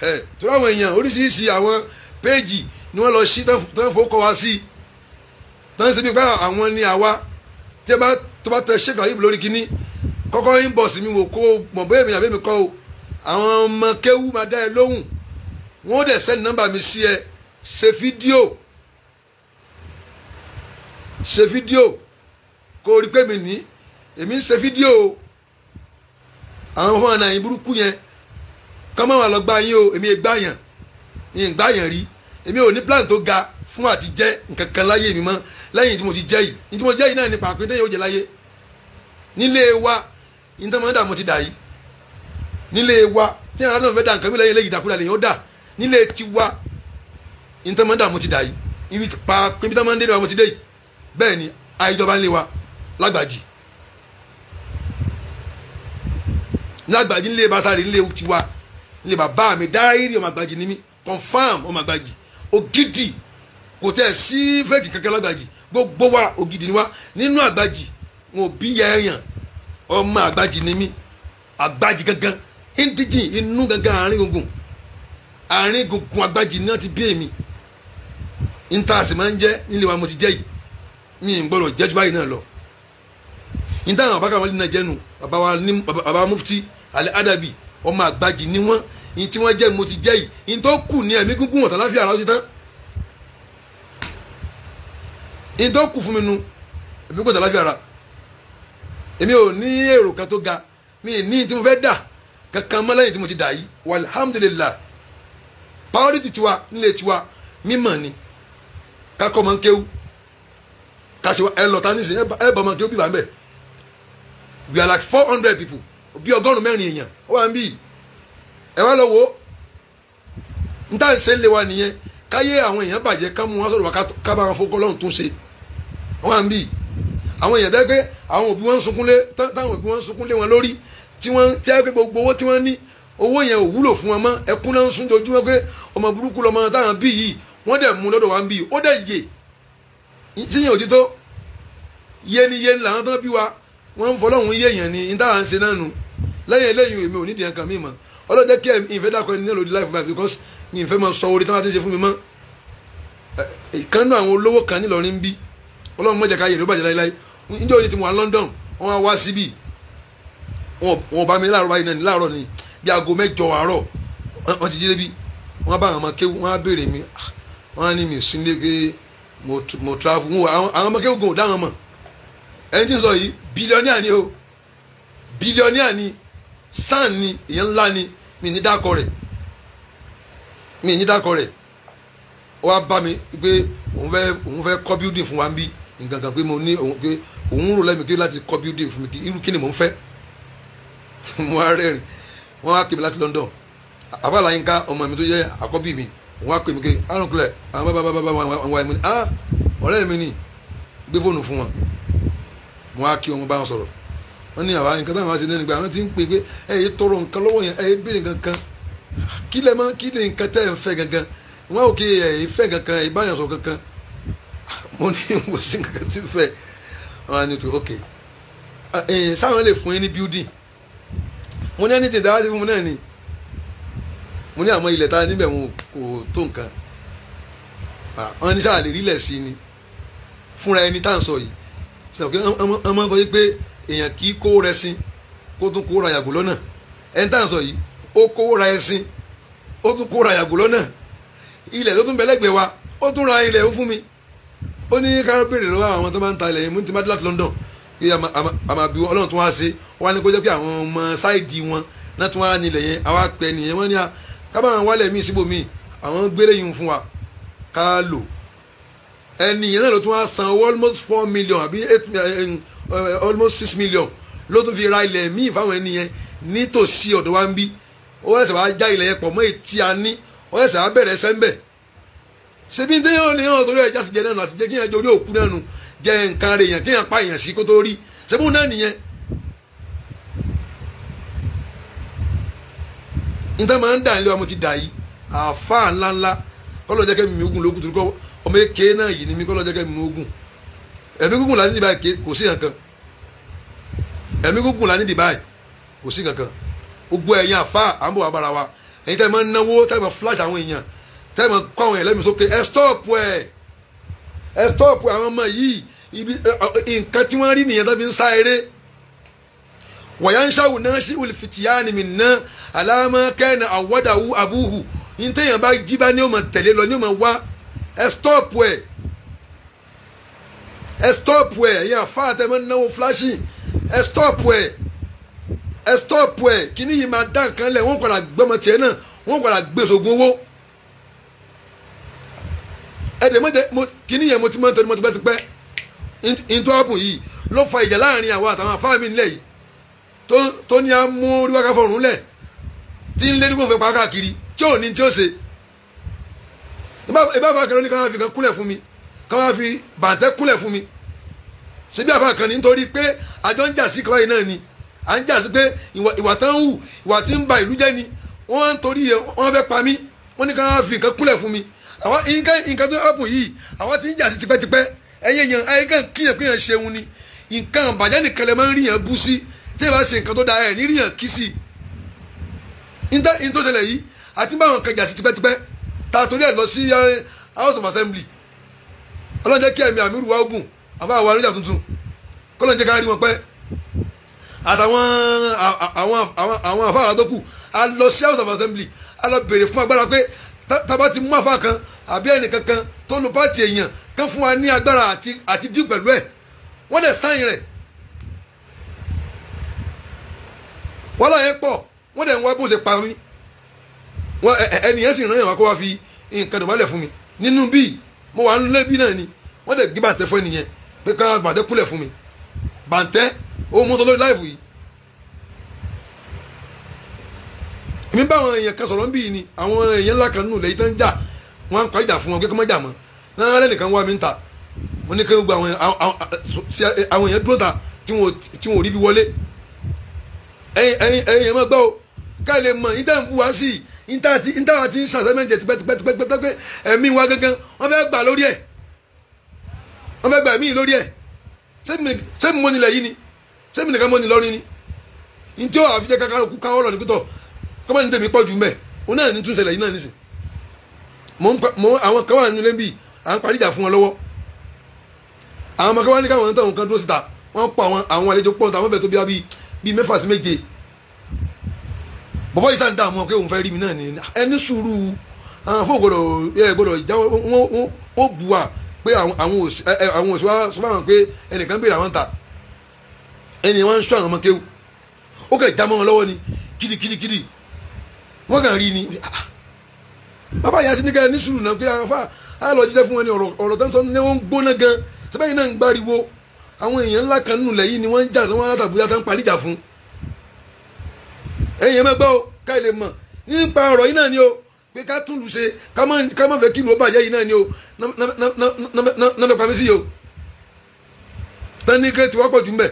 Ẹ torí àwọn èèyàn oríṣiríṣi àwọn péèjì ni wọ́n lọ sí tán fowó kọ́ wa sí tán ṣe bí pé àwọn ni àwa. Tí ẹ bá tó bá tẹ Sheikh Labeeb lórí kínní kọ́kọ́ inbox mi wò kó mọ̀ bóyá èmi àbí mi kọ́ o, àwọn ọmọ kéwú máa dá ẹ lóhùn, wọ́n dẹ̀ send nọ́mbà mi sí ẹ, ṣe fídíò ṣe fídíò kó o rí pé mi ní èmi ń ṣe fídíò o. Àwọn fún àná yín burúkú yẹn kọ́ mọ́ wà lọ gbá yín o, èmi gbá yàn yín gbá yàn rí. Èmi ò ní plan tó ga fún àti jẹ́ nǹkan kan láyé mi mọ́ lẹ́yìn tí mo ti jẹ́ yìí. Ní tí mo jẹ́ yìí náà ní pàápín tẹ́yìn ó jẹ láyé nílé wa ní tí mo dà mo ti dà yìí nílé wa tí àwọn náà fẹ́ dà nǹkan mi lẹ́yìn lẹ́yìn ìdàkúdà lẹ́yìn ó dà nílé tiwa ní tí mo dà mo ti dà yìí ibi pàápín tí mo ń dé wa mo ti dé yìí. Bẹ́ẹ̀ ni àìjọba ń lé wa lágbàjì lágbàjì nílé basari nílé tiwa nílé bàbá mi dáírì ọmọ àgbàjì ni mí, confam ọmọ àgbàjì ògidì, kò tẹ̀ sí fẹ́ẹ̀kì kankan lágbàjì, gbogbo wa ògidì ni wa nínú àgbàjì, wọn ò bí yẹ̀yàn, ọmọ àgbàjì ni mí, àgbàjì gangan indíjìn inú gangan àárín gbùngbùn àárín gbùngbùn àgbàjì náà ti bí èmi. Níta sì máa ń jẹ́ nílé wa mo ti jẹ́ yìí, mi ì gbọ́dọ̀ jẹ́ ju báyìí náà lọ. Níta àwọn bàbá kan náà jẹ́nu bàbá wa ní bàbá mufti alẹ́ adabi ọmọ àgbàjì ni wọ́n, ní tí wọ́n jẹ́ mo ti jẹ́ yìí, ní tó kù ní ẹ̀mí gúngún ọ̀tá láfíà ara ó ti tán. Ní tó kù fún mi nu ẹ̀mí gúngún ọ̀tá láfíà ara. Èmi ò ní èrò kan tó ga, mi ní tí mo fẹ́ dà kankan mọ́ lẹ́yìn tí mo ti dà yìí. Walhamdulillah, priority tiwa nílé tiwa mímọ̀ ni kakọ́ máa ń kéwú kàṣẹ ẹ lọ́ta nísìnyí ẹ bá máa ń kéwú bíbá ń bẹ̀. We are like 400 people, bí 104 èèyàn ó wà ń bí ẹ wá lọ wò ó. N tá n ṣe ń lé wa nìyẹn, káyé àwọn èèyàn bàjẹ́ ká mú wọn sọ̀rọ̀ wá ká bá wọn fọkọ́ lọ́run tún ṣe. Wọ́n wà ń bí àwọn èèyàn dẹ́ pé àwọn òbí wọn ń sunkún lé táwọn òbí wọn ń sunkún lé wọn lórí tí wọ́n tẹ́ pé gbogbo owó tí wọ́n ní owó yẹn ò wúlò fún wọn mọ́, ẹkún náà ń sun jojúmọ́ pé ọmọ burúkú lọmọ táwọn bí yìí wọ́n dẹ̀ mú lọ́dọ̀ wa ń bí ó dẹ̀ yè tíyẹn òtítọ́ yé ni yé ni làwọn tán bí wa wọ́n ń fọlọ́hún yéèyàn ni ní táwọn ń ṣe náà nu. Lẹ́yìn eléyìí èmi ò ní ìdíyàn kan mí mọ́. Ọlọ́run jẹ́ kí ìfẹ́ dákọ̀ ẹni náà lórí life back because mi ìfẹ́ máa sọ orí tí wọ́n ti ń ṣe fún mi mọ́. Ìkan náà àwọn olówó kan nílọrin ń bí Ọlọ́run má jẹ́ ká yèrè ó bàjẹ́ láíláí. Níjọ́ òní tí mo wà London wọ́n wá wá síbí, wọn bá mi láàárọ̀ báyìí náà ní láàárọ̀ ni bí aago 8 àárọ̀ wọ́n ti jí débi, wọ́n bá àwọn ọmọ kéwú wọ́n á béèrè mi, wọ́n á ní mi sí nílé pé mo travel. Àwọn ọmọ kéwú gan ò dá wọn mọ̀. Ẹni tí ń sọ yìí bílíọ̀nìà ni o, Bílíọ̀nìà ni, sàn ni, èèyàn ńlá ni, mi ní dákọ rẹ̀, mi ní dákọ rẹ̀. Ó wá bá mi pé òun fẹ́ kọ́ building fún wa ń bí nǹkan kan, pé mo ní òun pé òun rò lẹ́mi pé láti kọ́ building fún mi, kí irú kí ni mò ń fẹ́. Mo wá rẹ́rìn. Wọ́n wá pè mí láti London. Àbálà yín ká ọmọ mi tó jẹ́ àkọ́bí mi, òun wá pè mí pé àrùn kulẹ̀ àwọn bàbá bàbá àwọn wa ni, ah, ọ̀rẹ́ mi ni, gbé fóònù fún wọn. Mo wá kí wọn, bá wọn sọ̀rọ̀. Wọ́n ní àwa nǹkan táwọn wá sí nínú ìgbà àwọn tí ń pè pé ẹ yé tọrọ nǹkan lọ́wọ́ yẹn, ẹ yé béèrè nǹkan kan, kí lẹ mọ̀, kí lè nǹkan tẹ́ ẹ ń fẹ́ gangan. Wọn ò kí ẹ yé fẹ́ gankan, ẹ bá yàn sọ kankan. Mo ní kò sí nǹkan tí ń fẹ́. Wọn á ní tó ok, ẹ sáwọn lè fún yín ní building. Mo ní ẹni tètè wá sí fún mi náà ni. Mo ní àwọn ilẹ̀ tá a níbẹ̀ wọn kò tó nǹkan. Wọn ní sáà lè rí ilẹ̀ sí ni fúnra ẹni tá à ń sọ yìí. Sọ pé wọ́n máa ń sọ yìí pé èèyàn kì í kówó rẹ sin kó tún kówó ra yàgò lọ́nà. Ẹni tá à ń sọ yìí, ó kówó ra ẹṣin, ó tún kówó ra yàgò lọ́nà. Ilẹ̀ tó tún bẹ lẹ́gbẹ̀ẹ́ wa, ó tún ra ilẹ̀ fún mi. Ó ní ká béèrè lọ́wọ́ àwọn tó máa ń ta ilẹ̀ yẹn. Mú ti má dé láti London kí a máa bí Ọlọ́run tún wá ṣe. Wọ́n á ní kó jẹ́ pé àwọn ọmọ sáìdì wọn náà tún wá nílẹ̀ yẹn. Àwa pẹ́ nìyẹn. Wọ́n ní a ká bá wọn wálẹ̀ míì síbòmíì, àwọn gbélé yìí fún wa ká lò. Ẹni yẹn náà ló tún wá san owó almost 4 million àbí 8, almost 6 million ló tún fi ra ilẹ̀ míì fáwọn ẹni yẹn nítòsí ọ̀dọ̀ wa ń bí. Ó ẹsẹ̀ wá já ilẹ̀ yẹn pọ̀ mọ́ ètí a ní, ó ẹsẹ̀ wá bẹ̀rẹ̀ sẹ́ńbẹ̀. Ṣebí ní téèyàn ní hàn torí ẹja sì jẹ náà nù, àti jẹ́ kéèyàn jẹ orí òkú náà nù, jẹ nǹkan rẹ̀ èèyàn, kéèyàn pa èèyàn sí kó tó rí ṣebí òun náà nìyẹn. Níta máa ń dà nílé wa, mo ti dà yìí àáfàá ńláńlá kọ́lọ́ jẹ́ kẹ́mi ogun lógún, torí kọ́ ọmọ èké náà yìí ni mí. Kọ́lọ́ jẹ́ kẹ́mi ogun, ẹ̀mí gígùn la ní báyìí, kò sí nǹkan. Ẹ̀mí gígùn la ní báyìí, kò sí nǹkan. Gbogbo ẹ̀yin àáfàá, à ń bọ̀ wá bára wa. Ẹ̀yin tẹ́ ẹ máa ń náwó, tẹ́ ẹ máa flash àwọn èèyàn, tẹ́ ẹ máa kọ́ àwọn èèyàn lẹ́mìí sókè, ẹ stop ẹ, ẹ stop àwọn ọmọ yìí. Ibi nǹkan tí wọ́n rí nìyẹn tó fi ń sá eré. Wọ̀yánṣáwù náà ṣí olùfìtìyàní mi ná àlámọ́ kẹ́nà àwọ́dàwù àbúhù ní téèyàn bá jí bá ní ó máa tẹ̀lé lọ, ní ó máa wá. Ẹ stop ẹ, ẹ stop ẹ. Ẹ̀yin àfáà tẹ́ máa ń náwó flashing, ẹ stop ẹ, ẹ stop ẹ. Kíní yìí máa dá nǹkan lẹ̀. Wọ́n padà gbọ́mọ tiẹ̀ náà, wọ́n padà gbé sògùn owó. Ẹ dẹ̀ mọ́tẹ́ kíní yẹn, mo ti máa ń tẹnu mọ́ tipẹ́tipẹ́. Ntọ́ àpùn yìí ló fa ìjà láàrin àwọn àtàwọn àfáà mi nílẹ̀ yìí, tó ní a mú ríwáká fọrùn lẹ̀, tí ń lé nígbà fẹ́ pa káàkiri, tí ò ní tí ó ṣe. Ìbá àbá kan ló ní káwọn fi kan kúnlẹ̀ fún mi, káwọn fi bàǹtẹ́ kúnlẹ̀ fún mi. Ṣebí àbá kan ní, nítorí pé àjọ ń jà sí kọ́wáyé náà ni à ń jà sí, pé ìwà tán ń hù, ìwà tí ń ba ìlú jẹ́ ni wọ́n ń torí wọ́n fẹ́ pa mí. Wọ́n ní káwọn fi nǹkan kúnlẹ̀ fún mi. Àwọn nǹkan tó hàpùn yìí, àwọn tí ń jà sí tipẹ́tipẹ́. Ẹ̀yin èèyàn ayé kan kíyàn pé yàn ṣeun ni. Nǹkan àbàjẹ́ nìkan lẹ máa ń rí yàn bú sí. Tí ẹ bá ṣe nǹkan tó da, ẹ̀ ní rí yàn kí sí i. Ní tó ṣẹlẹ̀ yìí, àti báwọn kan jà sí tipẹ́tipẹ́, ta torí ẹ̀ lọ sí House of Assembly. Ọlọ́run jẹ́ kí ẹ̀mí àmì rúwa ogun àbá àwọn arúgbó tuntun, kọ́lọ́n jẹ́ ká rí wọn pẹ́, àtàwọn àwọn àfáà tó kù. A lọ sí House of Assembly, a lọ béèrè fún agbára pé tá bá ti mú àfáà kan àbí ẹnìkankan tó lu pàtì èèyàn kan, fún wa ní agbára àti dín pẹ̀lú ẹ̀. Wọ́n dẹ̀ sáyìn rẹ̀. Wọ́n lọ yẹn pọ̀, wọ́n dẹ̀ ń wá bó ṣe pa mí. Wọ́n ẹni yẹn sì rán yàn wá kó wá fi nǹkan dọ̀bálẹ̀ fún mi nínú bíi mo wà nílé bí náà ni. Wọ́n dẹ̀ gbé bàǹtẹ́ fún ẹnìyẹn pé ká bàǹtẹ́ kúnlẹ̀ fún mi. Bàǹtẹ́ ó mú sọ lórí láìfù yìí. Èmi bá àwọn èèyàn kan sọ̀rọ̀ ń bí ni, àwọn èèyàn ńlá kan nínú ilẹ̀ yìí tó ń jà, wọ́n á ń parí ìjà fún wọn pé kí wọ́n jà mọ́ náà. Lẹ́nìkan wá mi ń ta, mo ní kí gbogbo àwọn èèyàn dúró ta tí wọn ò rí bí wọlé. Ẹ̀yin ẹ̀yin ẹ̀yin ẹ̀ máa gbọ́ o, ká lè mọ̀ yín tẹ́ ń bú wá sí i, níta àti ṣàṣẹ́mẹ́ǹtì tipẹ́tipẹ́tipẹ́tipẹ́. Ẹ̀mí wa gangan wọ́n fẹ́ gbà lórí ẹ̀, wọ́n fẹ́ gbà ẹ̀mí lórí ẹ̀. Ṣé mi mọ́ nílẹ̀ yìí ni? Ṣé mi nìkan mọ́ ní lọ́rin ni? Ní tí ó àfijẹ́ kankan kú káwọ́ lọ ní pítọ̀ kọ́mọ́ ní tèmi pọ̀ jù mẹ́ òun náà ní tún ṣẹlẹ̀ yìí náà nísìn. Mo àwọn kan wà nínú ilé bíi à ń parí ìjà fún wọn lọ́wọ́. Àwọn ọmọ kan wá ní káwọn táwọn kan dúró síta. Wọ́n pọ̀, àwọn àlejò pọ̀, táwọn bẹ̀ tó bíi 6 sí 7. Bọ̀bọ̀ yìí sáà ń dààmú pé òun fẹ́ rí mi náà ni. Ẹni sùúrù, àwọn fún ògbọ́dọ̀ ẹ gbọ́dọ̀ jáwọ́. Wọ́n bù wá pé àwọn òsì wá sọ fáwọn pé ẹnìkan béèrè àwọn ta ẹni wọn ń sọ àwọn ọmọ kéwù. Ó kàn já mọ́ wọn lọ́wọ́ ni kidikidigidi wọ́n kàn rí ni. Bàbá yà sí ní ká ní sùúrù náà pé àwọn afá á lọ jíṣẹ́ fún wọn ní ọ̀rọ̀ tó ń sọ ní wọ́n ń gbóná gan sẹ́bẹ̀yìn náà ń gbáriwo àwọn èèyàn ńlá kan nínú ilẹ̀ yìí ni wọ́n ń jà lọ́wọ́ látàbúyá tó ń parí ìjà fún. Ẹ̀yin ẹ̀ máa gbọ́ o ká lè mọ̀ nípa ọ̀rọ̀ yìí náà ni o pé ká tún lù ṣe ká má fẹ́ kí ìlú ó bàjẹ́ yìí náà ni o náà fẹ́ pa mí sí yìí o tán ní kí tiwọ́ pọ̀ jù ń bẹ̀.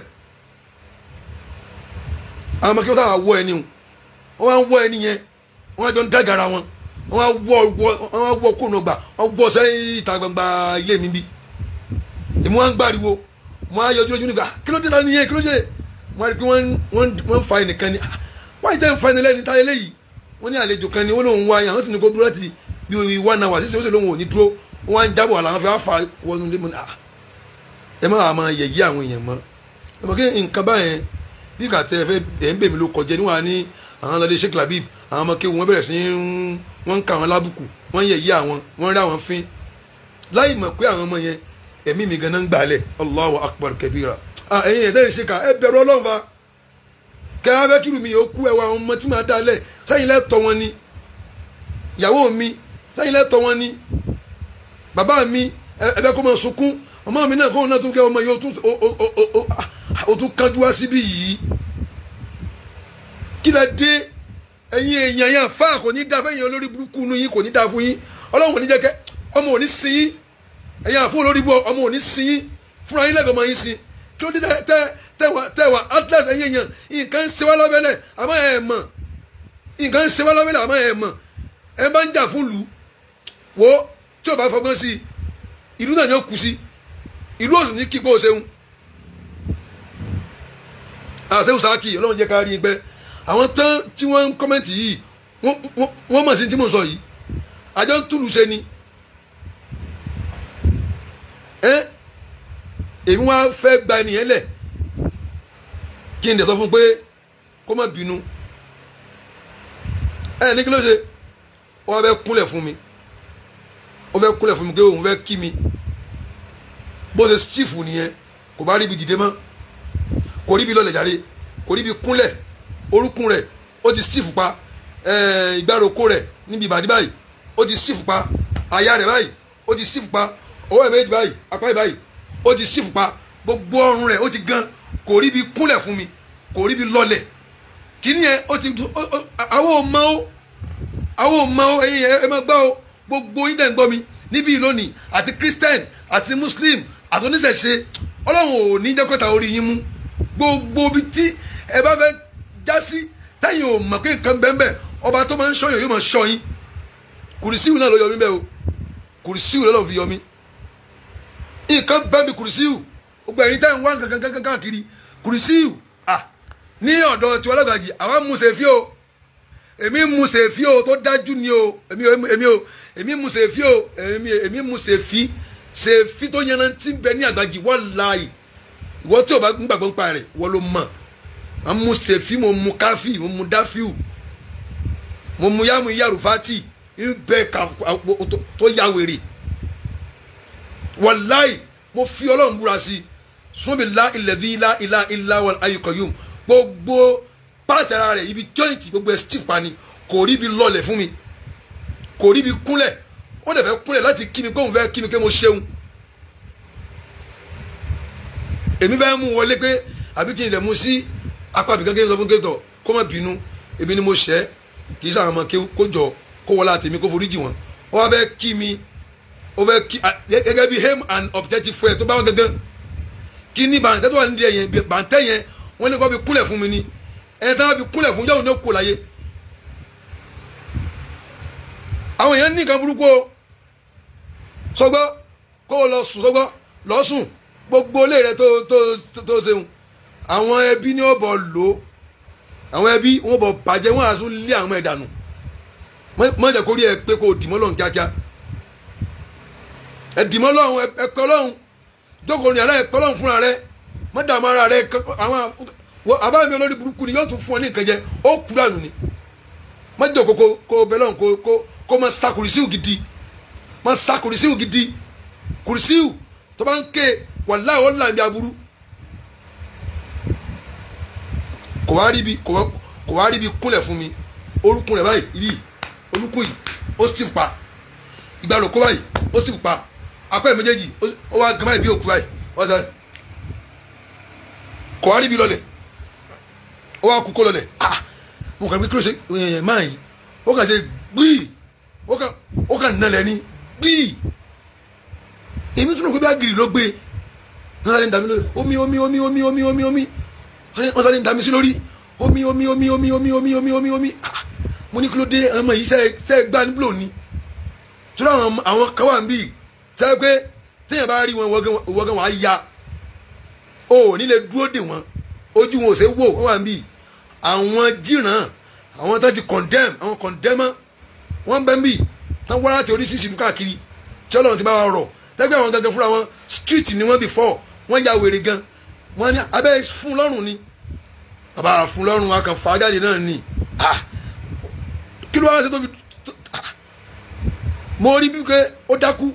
Àwọn ọmọ kí wọ́n sábà wọ ẹni o wọ́n wá ń wọ ẹni yẹn wọ́n á jọ ń dàgàrà wọn wọ́n á wọ kóònù ọgbà wọ́n gbọ́ sẹ́yìn ìta gbangba ilé mi bí. Èmi wọ́n á ń gbàriwo wọ́n á yọjú lójú nígbà kí ló dé ta nìyẹn kí ló dé wọ́n á rí pé wọ́n ń fa ẹnìkan ni wọ́n á jẹ́ ń fa ẹni lẹ́ni táyé léyìí wọ́n ní àlejò kan ni wọ́n lòun wá yẹn àwọn sì ní kó dúró láti bí 1 hour sísè ó sì lòun ò ní dúró wọ́n á ń jábọ̀ làwọn fi wá fa wọnú lé mọ́ ni ẹ má máa yẹ̀yẹ́ àwọn èèyàn mọ́ ẹ mọ̀ kí nǹkan báyẹn bí kàtẹ́ ẹ fẹ́ ẹ̀ ń bèmí ló kọjá níwọ̀n ní àwọn lọ́dẹ Sheikh Labib àwọn ọmọ kéwu wọ́n bẹ̀rẹ̀ sí wọ́n ń ka àwọn lábùkù wọ́n ń yẹ̀yẹ́ àwọn wọ́n ń rí àwọn fín láì mọ̀ pé àwọn ọmọ yẹn ẹ̀mí mi gan-an ń gbàlẹ̀. Allahu akbar kabira. Ẹ̀yin ẹ̀dá yìí ṣe kà ẹ bẹ̀rù Ọlọ́run fa kẹ́ ẹ fẹ́ kírun mi yóò kú ẹwà àwọn ọmọ tí màá dálẹ̀ sẹ́yìn lẹ́tọ̀ wọn ni ìyàwó mi sẹ́yìn lẹ́tọ̀ wọn ni bàbá mi ẹ fẹ́ kó máa sunkún ọmọ mi náà kóun náà tún kẹ́ ọmọ yìí ó tún kánjú wá síbí yìí kí lẹ dé ẹ̀yin èèyàn yẹn fáà kò ní dáa fẹ́yìn olórí burúkú inú yín kò ní dáa fún yín Ọlọ́run kò ní jẹ́ kẹ́ ọmọ ò ní sin yín ẹ̀yin àfọ olórí bú ọmọ ò ní sin yín fúnra yín lẹ́gọ̀ọ́ máa yín sin kí ló dé tẹ́wà atlas ẹ̀yin èèyàn nǹkan ń ṣe wá lábẹ́lẹ̀ àmọ́ ẹ̀ mọ̀ nǹkan ń ṣe wá lábẹ́lẹ̀ àmọ́ ẹ̀ mọ̀ ẹ bá ń jà fún lù wo tí ò bá fọgbọ́n sí ìlú náà ni ó kù sí ìlú òsùn ní kíkó ṣeun àṣẹun sáàkì Ọlọ́run jẹ́ ká rí i pé àwọn tán tí wọ́n ń kọ́mẹ́ǹtì yìí wọ́n mọ̀ sí tí mò ń sọ yìí àjọ ń túlù ṣe ni èmi wá fẹ́ gba ènìyàn lẹ̀ kí n dẹ̀ sọ fún pé kó má bínú ẹ ní kí ló ṣe ó wá fẹ́ kúnlẹ̀ fún mi ó fẹ́ kúnlẹ̀ fún mi pé òun fẹ́ kí mi bó ṣe stífù nìyẹn kò bá ríbi dìde mọ́ kò ríbi lọlẹ̀ jáde kò ríbi kúnlẹ̀ orúnkún rẹ̀ ó ti stífù pa ìgbáròkó rẹ̀ níbi ìbàdí báyìí ó ti stífù pa àyà rẹ̀ báyìí ó ti stífù pa ọwọ́ ẹ̀ méjì báyìí apá ẹ̀ báyìí ó ti stífù pa gbogbo ọrùn rẹ̀ ó ti gan kò ríbi kúnlẹ̀ fún mi kò ríbi lọlẹ̀ kíní yẹn ó ti àwọn ò mọ ó àwọn ò mọ ó ẹ̀yin ẹ máa gbọ́ ó gbogbo yín dẹ̀ ń gbọ́ mi níbí lónìí àti Christian àti Muslim àti oníṣẹ̀ṣe Ọlọ́run ò ní jẹ́ kọ́ta orí yín mú gbogbo ibi tí ẹ bá fẹ́ já sí táyìn ò mọ̀ pé nǹkan bẹ́ẹ̀ ọba tó máa ń ṣọ́yàn yóò máa ṣọ́ yín. Kùrìsíù náà ló yọ mí bẹ́ẹ̀ o kùrìsíù lọ́lọ́ fi yọ mí nǹkan bẹ́ẹ̀ mi kùrìsíù gbogbo ẹ̀yin táyìn wá nǹkan kankan káàkiri kùrìsíù à ní ọ̀dọ̀ tiwa lágbàjì àwa mú sèfí o èmi mú sèfí o tó dájú ni o èmi o èmi mú sèfí o èmi mú sèfí sèfí tó yanrantí bẹ ní àgbàjì wàláhì ìwọ tí o bá ń gbàgbọ́ ń pa rẹ̀ wọ́n ló mọ̀ à ń mu sèfí mo mu káfí mo mu dáfíù mo mu yámu yarufati ń bẹ ká tó ya wèrè wàláì mo fi Ọlọ́run búra sí súnmi lá ilẹ̀dí ilá ilá ilá wal ayqayyum gbogbo pàtàkì ara rẹ̀ ibi jọ́ìntì gbogbo ẹ̀ steve pani kò rí ibi lọlẹ̀ fún mi kò rí ibi kúnlẹ̀ ó dẹ̀ fẹ́ kúnlẹ̀ láti kí mi pé òun fẹ́ kí mi pé mo ṣeun èmi fẹ́ mú wọlé pé àbí kí n lè mú sí apá àbíkan kí n sọ fún kéètò kó má bínú èmi ni mo ṣẹ̀ kì í sáà ọmọ kó jọ kó wọlé àtẹ̀mí kó foríjì wọn ó wá fẹ́ kí mi ó fẹ́ kí gẹ́gẹ́ bí aim and objective fún ẹ tó bá wọn gangan kí ní bàǹtẹ́ tó wà nídìí yẹn bàǹtẹ́ yẹn wọ́n ní kó fi kúnlẹ̀ fún mi ni ẹni tí wọ́n fi kúnlẹ̀ fún yóò ní kó láyé àwọn èèyàn ní nǹkan burúkú o sọgbọ́ kó o lọ sùn sọgbọ́ lọ sùn gbogbo ilé rẹ tó tó tó ṣeun àwọn ẹbí ní ó bọ̀ lò ó àwọn ẹbí wọn bọ̀ bàjẹ́ wọn àtún lé àwọn ẹ̀dànù mọ̀ jẹ́ kó rí ẹ pé kó o dìmọ́ lọ́hùn kíákíá ẹ dìmọ́ lọ́hùn ẹ pẹ́ lọ́hùn jókòó ní ara ẹ pẹ́ lọ́hùn fúnra rẹ mọ̀ dààmú ara rẹ àwọn àbá mi olórí burúkú ni yóò tún fún ọ ní nǹkan jẹ ó kú dànù ni mọ̀ jókòó kó kó bẹ lọ́hùn kó kó kó mọ̀ sa kùrìsíù gidi mọ̀ sa kùrìsíù gidi kùrìsíù tó bá ń ké wàláhì ó là ń bí aburú kò wá rí bi kò wá rí bi kúnlẹ̀ fún mi. Orúkún rẹ̀ báyìí ibi olúkún yìí ó sì pa ìgbà lòkó báyìí ó sì pa apá ẹ̀ méjèèjì ó wá gan báyìí bí òkú báyìí wọ́n sọ kò wá rí bi lọlẹ̀ ó wá kú kó lọlẹ̀. Ah, mo kàn pé kí ló ṣe ẹ̀ máa yìí, ó kàn ṣe gbìí, ó kàn nalẹ̀ ní gbìí. Èmi tún rò pé bí agiri ló gbé wọ́n sáré ń dàmí lórí omi omi omi omi omi omi omi, wọ́n sáré ń dàmí sí lórí omi omi omi omi omi omi omi omi omi. Mo ní kí ló dé ọmọ yìí ṣe gbá ní blo ni tí àwọn kan wà níbí tẹ́ pé téèyàn bá rí wọn wọ́gán wàá ya o ní lè dúró dè wọ́n, ojú wọn ò ṣe wò, wọ́n wà níbí. Àwọn jìràn àwọn tó ti condemn, àwọn condemner wọ́n bẹ́ níbí tán wọ́n láti oríṣiríṣi ìlú káàkiri tí Ọlọ́run ti bá wa rọ̀ lẹ́gbẹ̀ẹ́ àwọn gangan fúnra wọn street ni wọ́n before wọ́n ya wèrè gan, wọ́n ní abẹ́ fún lọ́rùn ni bàbá fún lọ́rùn wa kàn fà á jáde náà ni. Kí ló wá ṣe tó fi mo rí bí pé ó dákú,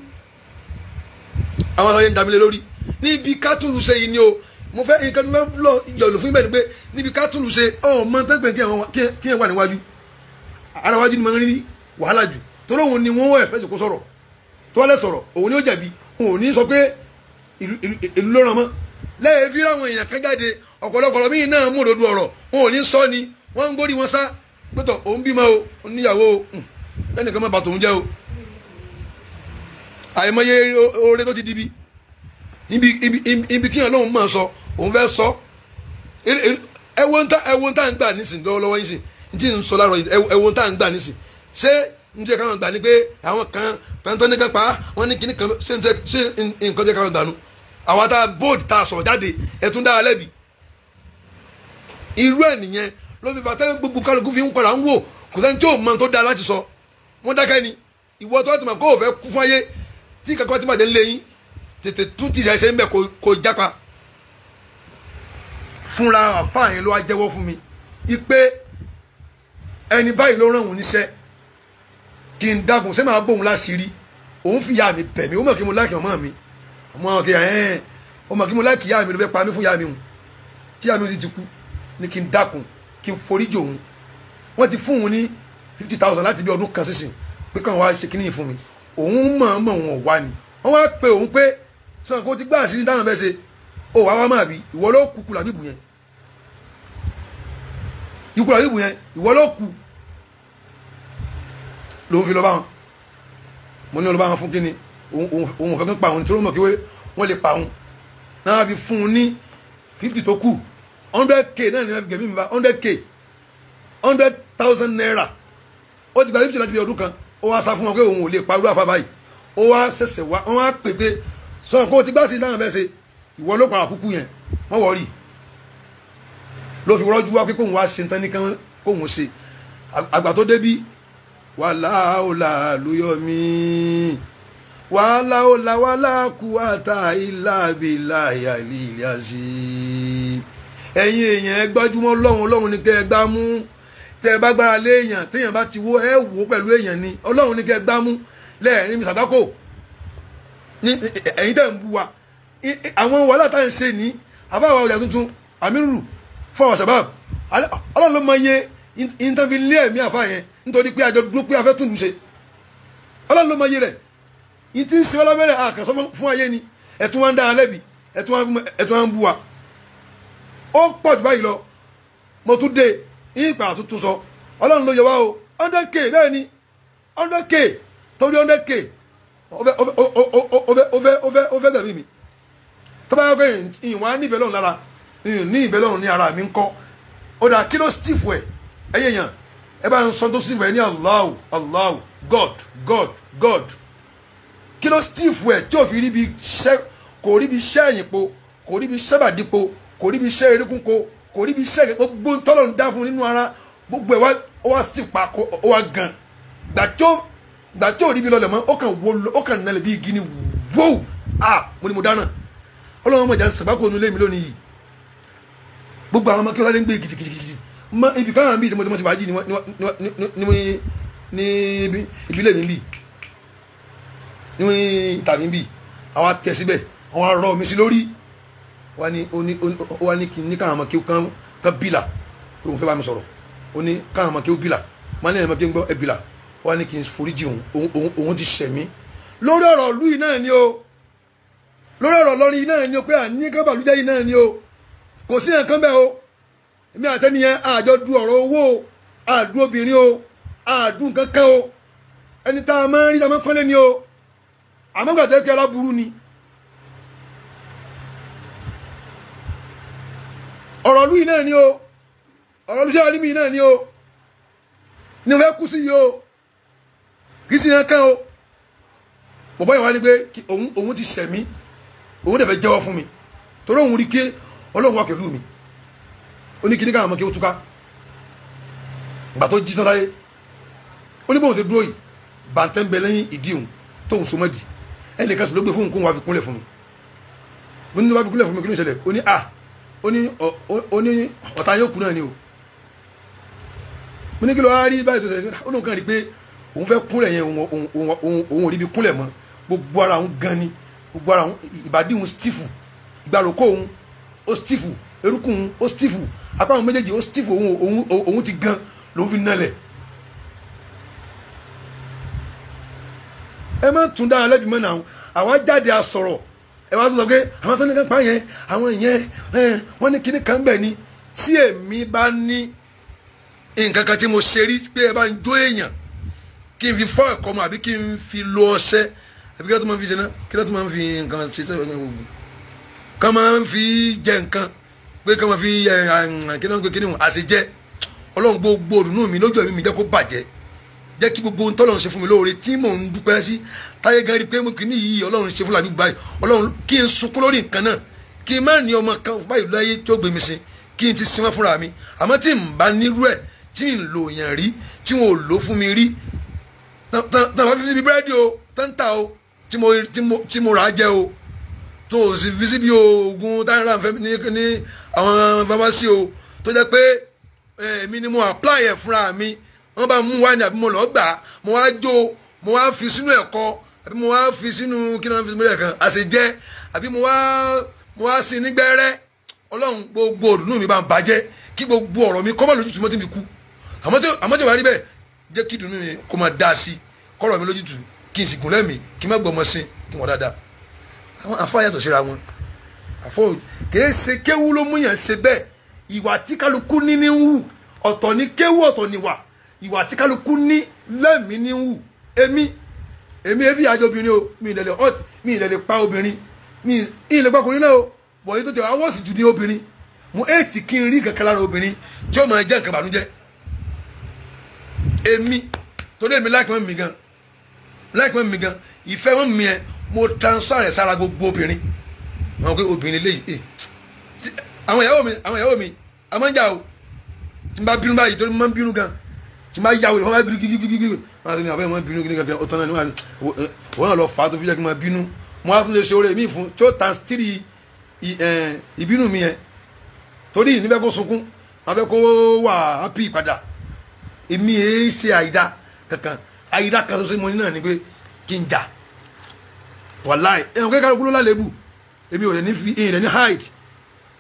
àwọn àwọn yẹn ń dàmílẹ̀ lórí níbi kátùlù ṣe yìí ni o. Mo fẹ́ nǹkan tó fẹ́ lọ yọ̀lù fún ibẹ̀ ni pé níbi kátùlù ṣe ọ̀ mọ tán pé kí ẹ wà níwájú ara wájú ni mo ń rí wàhálà jù torí òun ni wọ́n wọ̀ ẹ̀fẹ́ sòkó sọ̀rọ̀ tó wá lẹ̀ sọ̀rọ̀ òun ni ó jẹ̀bi, òun ò ní sọ pé ìlú ló ràn mọ́. Lẹ́yìn fi ráwọn èèyàn kan jáde ọ̀pọ̀lọpọ̀ míì náà mú òdodo ọ̀rọ̀ wọn ò ní sọ ni wọ́n ń gbórí wọn sá pẹ̀tọ̀ òun bímọ o, òun níyàwó o, lẹ́nìkan má bà tòun jẹ́ o. Àìmọye oore tó ti dibi ibi kíyàn lóun máa sọ òun fẹ́ sọ. Ẹwọ́n tá ń gbà nísìn lọ́wọ́lọ́wọ́ yìí sìn tí ń sọ láàárọ̀ ẹwọ́n tá ń gbà nísìn ṣé n jẹ́ káwọn gbà ní pé àwọn kan tán ní kan pa wọ́n ní kíní kan ṣé nǹkan jẹ́ káwọn gbà nu àwọn tá bold tá a sọ̀rọ̀ jáde ẹ̀tún dára lẹ́bi. Irú ẹ̀ nìyẹn ló fi bàtẹ́ gbogbo kálukú fi ń padà ń wò kò sẹ́ni tí ò mọ tó dáa láti sọ wọ́n dákẹ́ ni. Ìwọ tó ti mọ̀ kó o fẹ́ kú fún ayé tí kankan ti bàjẹ́ ńlẹ̀ yín tètè tún ti ṣe ń bẹ̀ kó jápa. Fúnra àfáà yẹn ló wá jẹ́wọ́ fún mi ipe ẹni báyìí ló rán òun níṣẹ́ kí n dákun ṣé máa bóun láṣìírí, òun fi ìyá mi bẹ̀ mí, ó mọ̀ kí mo láìkì ọmọ mi, ọmọ kí ẹ̀ ó mọ̀ kí mo láìkì ìyá mi ló fẹ́ pa mí fún ìyá mi hùn tí ìyá mi ti kú ní kí n dákun kí n foríjì òun. Wọ́n ti fún òun ní 50,000 láti bí ọdún kan sísìn pé káwọn wá ṣe kíní yìí fún mi, òun mọ̀ọ́mọ̀ wọn wá ni wọ́n wá pe òun pé sàn kó ti gbá àṣírí táwọn fẹ́ ṣe ó wá wá máa bí ìwọ ló kú kú làbíbù yẹn, ikú làbíbù yẹn ìwọ ló kú lòun fi lọ bá wọn. Mo ní lọ bá wọn fún kíni, òun fẹ́ kí n pa òun tí ó mọ̀ kí wọ́n lè pa òun náà fi fún un ní 50 tó kù 100K náà ni wọ́n fi gẹ̀mí mi bá 100K 100,000 naira. Ó ti gba 50 láti bí ọdún kan, ó wá sá fún wọn pé òun ò lè parú àfa báyìí, ó wá ṣẹ̀ṣẹ̀ wá wọ́n wá pè pé sọ kó o ti gbá sí táwọn fẹ́ ṣe ìwọ ló pa àkúkú yẹn wọ́n wọ̀ rí ló fi rọ́jú wá pé kóun wá ṣe tán ní kóun ṣe. Àgbà tó débí wàhálà ọ̀là ló yọ mí wàhálà ọ̀là wàhálà kú àtà ìlà bìlà ìyàlí ìlíàsí. Ẹ̀yin èèyàn ẹ gbájúmọ́ Ọlọ́run, Ọlọ́run ní kẹ́ ẹ gbá mú. Tẹ́ ẹ bá gbára lé èèyàn téèyàn bá ti wó ẹ wò pẹ̀lú èèyàn ni Ọlọ́run ní kẹ́ ẹ gbá mú. Lẹ́ẹ̀rin mi sàdákò ní ẹ̀yin tẹ́ ń bu wa àwọn wàhálà tá à ń ṣe ní àbáwá ọjà tuntun àmírù fún àwọn sábàb Ọlọ́run ló mọ iye ìntàn fi lé ẹ̀mí àfa yẹn nítorí pé àjọ dúró pé a fẹ́ tún lù ṣe. Ọlọ́run ló mọ iye rẹ̀ yìí tí ń ṣe ọlọ́bẹ̀rẹ̀ àkànṣọ́ fún ayé ni ẹ̀tún wa ń dára lẹ́bi ẹ̀tún wa ń bú wa ó pọ̀ jù báyìí lọ. Mo tún dé ìpà tuntun sọ Ọlọ́run ló yọ wá o 100K bẹ́ẹ̀ ni 100K torí 100K ó fẹ́ gbẹ̀mí mi tó bá yọ pé ìwọ̀n á ní ìbẹ̀ lọ́run lára ní ìbẹ̀ lọ́run ní ara mi ń kọ́ ó dà kí ló steve ẹ̀ ẹ̀yẹ̀ yàn ẹ bá ń sọ tó steve ẹ̀ ní Allahu Allahu God God God kí ló steve ẹ̀ tí ò fi rí bi ṣẹ́ kò rí bi ṣẹ́ ẹ̀yìn po kò rí bi ṣẹ́ bàdí po kò rí bi ṣẹ́ erékún ko kò rí bi ṣẹ́ gbogbo tọ́lọ̀ ń dá fún nínú ara gbogbo ẹ̀ ó wá steve pa ó wá gan gbà tí ò rí bi lọlẹ̀ mọ́ ó kàn wó ó kàn nalẹ̀ bí igi ni wóò ah mo ní mo dáná Ọlọ́run ọmọ ìjà ń sàbákò onú lé mi lónìí yìí gbogbo àwọn ọmọ kí wọ́n sáré ń gbé gidigidigidi mọ ibi káwọn bíi tí mo ti fàájì ní ìbílẹ̀ mi bì ní tàbí bì àwọn atẹ síbẹ̀ àwọn arọ mi sí lórí wọ́n ní kí ní káwọn ọmọ kí wọ́n kan bìlà Pé òun fẹ́ bá mi sọ̀rọ̀. Ó ní káwọn ọmọ kí ó bìlà. Má ní ẹ̀mọ́ kí n gbọ́ ẹ bìlà. Wọ́n ní kí n foríjì òun, òun ti ṣẹ̀ mí. Lórí ọ̀rọ̀ ìlú yìí náà ni o. Lórí ọ̀rọ̀ Ìlọrin yìí náà ni o, pé àní kan bàlújẹ́ yìí náà ni o. Kò sí nǹkan bẹ́ẹ̀ o. Èmi àtẹniyẹn àjọ du ọ̀rọ̀ owó o, àdú obìnrin o, àdú nǹkan kan o. Ẹni tá a máa ń rí tá a máa ń pọ́nlé ni o. Àmọ́ gbàtẹ́ pé aláburú ni. Ọ̀rọ̀ ìlú yìí náà ni o. Ọ̀rọ̀ ìlú sẹ́yìn yìí náà ni o. Ní o fẹ́ kú sí yìí o. Kì í sì yẹn kán o. Bọ̀bọ́ yẹn wá ní pé òun ti ṣẹ̀ mí. Òun dẹ̀ fẹ́ jẹ́wọ́ fún mi. Torí òun rí pé Ọlọ́run wà pẹ̀lú mi. Ó ní kíní káwọn ọmọ kí ó túká. Ìgbà tó jí tán láyé. Ó ní bóun ti dúró yìí. Bàǹtẹ́ ń bẹ lẹ́yìn ìdí òun tóun so mọ́dì. Ẹnìkan sì ló gbé fóun kóun wá fi kúnlẹ̀ fún mi. Mo ní wá fi kúnlẹ̀ fún mi, kí ló ń ṣẹlẹ̀? Ó ní à, ó ní ọ̀tá yóò kú náà ni o. Mo ní kí ló wá rí báyìí tó ṣẹlẹ̀? Ó lóun kàn rí pé òun fẹ́ kúnlẹ̀ yẹn, òun ò rí ibi kúnlẹ̀ mọ́. Gbogbo ara òun gan ni. Gbogbo ara òun, ìbàdí òun stífù. Ìgbàlókò òun ó stífù. Erúkú òun ó stífù. Apá òun méjèèjì ó stífù. Òun ti gan lòun fi nalẹ̀. Ẹ má tún dára lẹ́bi mọ́ náà. Àwa jáde a sọ̀rọ̀. Ẹ wá tún sọ pé àwọn tó ní kan pa yẹn, àwọn yẹn, wọ́n ní kíní kan bẹ̀ ni. Tí èmi bá ní nǹkan kan tí mo ṣe rí pé ẹ bá ń jó èèyàn, kí n fi fọ́ ẹ̀kọ́ mọ́ àbí kí n fi lo ọṣẹ, àbí kí ló tún máa ń fi ṣe náà, kí ló tún máa ń fi nǹkan ṣe tó kàn máa ń fi jẹ nǹkan, pé kàn máa fi kí ló ń pè kí ni àṣejẹ. Ọlọ́run gbogbo òdùnnú mi lójú ẹ̀mí mi jẹ́ kó bàjẹ́. Jẹ́ kí gbogbo ohun tọ́lọ́run ṣe fún mi lóore tí mò ń dúpẹ́ sí. Táyé gan rí pé mo kì í ní yìí Ọlọ́run ṣe fún làbí báyìí. Ọlọ́run kí n sunkún lórí nǹkan náà. Kí n má ní ọmọ kan báyìí láyé tí ó gbé mi sin. Kí n ti sin wọ́n fúnra mi. Àmọ́ tí n bá nírú ẹ̀ tí n lò yàn rí, tí wọn ò lò fún mi rí. Tán bá fi síbi búrẹ́dì o, tán tà o, tí mo rà á jẹ o. Tó o sì fi síbi oògùn táyà rà ní àwọn fámásì o. Tó jẹ́ pé èmi ni mo apply ẹ̀ fúnra mi. Wọ́n bá mú wá ní àbí mo lọ gbà, mo wá jó, mo wá fi sínú ẹ̀kọ, àbí mo wá fi sínú kí ni wọ́n fi sínú ẹ̀kan àṣejẹ, àbí mo wá sí nígbẹ́rẹ́. Ọlọ́run gbogbo òdùnnú mi bá ń bàjẹ́, kí gbogbo ọ̀rọ̀ mi kó má lójútùú mọ́ tí mi kú. Àmọ́ tí ò bá rí bẹ́ẹ̀, jẹ́ kí ìdùnnú mi kó máa dá sí, kọ́rọ̀ mi lójútùú, kí n sì gùn lẹ́mìí, kí n má gbọ́mọ sí, kí wọ́n dáadáa. Àwọn àfáà yàtọ̀ síra wọn. Àfọ́ kìí ṣe kéwú ló mú yàn ṣe bẹ́ẹ̀. Ìwà tí kálukú ní ní ń wù, ọ̀tọ̀ ní kéwú, ọ̀tọ̀ níwà. Ìwà tí kálukú ní lẹ́mìí ní wù. Èmi èmi àjọ obìnrin o, mi ìlẹ̀lẹ̀ hot, mi ìlẹ̀lẹ̀ pa obìnrin, mi ìlẹ̀ pa ọkùnrin náà o. Bọ̀ èyí tó tẹ̀ wá wọ́ọ̀sì jù ní obìnrin. Mo èètì kí n rí kankan lára obìnrin tí ó máa jẹ́ nǹkan ìbànújẹ́. Èmi torí èmi láìpẹ́ mọ́ mi gan, láìpẹ́ mọ́ mi gan, ìfẹ́ mọ́ mi yẹn mo transfer rẹ̀ sára gbogbo obìnrin. Wọ́n pé obìnrin léyìí, àwọn ìyàwó mi, a máa ń jà o. Tí n bá bínú báyìí torí mo máa ń bínú gan. Tí n bá yàwó wọ́n máa bínú gígígígí. Wọ́n á ní àbẹ́ wọn bínú gígígí ọ̀tọ̀ náà ni wọ́n náà lọ fà á tó fi jẹ́ kí n máa bínú. Mo á tún lè ṣe oore mi fún tí ó tan stiri ìbínú mi yẹn. Torí níbẹ̀ kó sunkún, máa fẹ́ kó wà happy padà. Èmi èé ṣe àìdá kankan. Àìdá kan ṣoṣo mo ní náà ni pé kí n jà. Wàláì, ẹ̀hún kékeré kúló lálébù. Èmi ò ní fi ìrìn ní hide.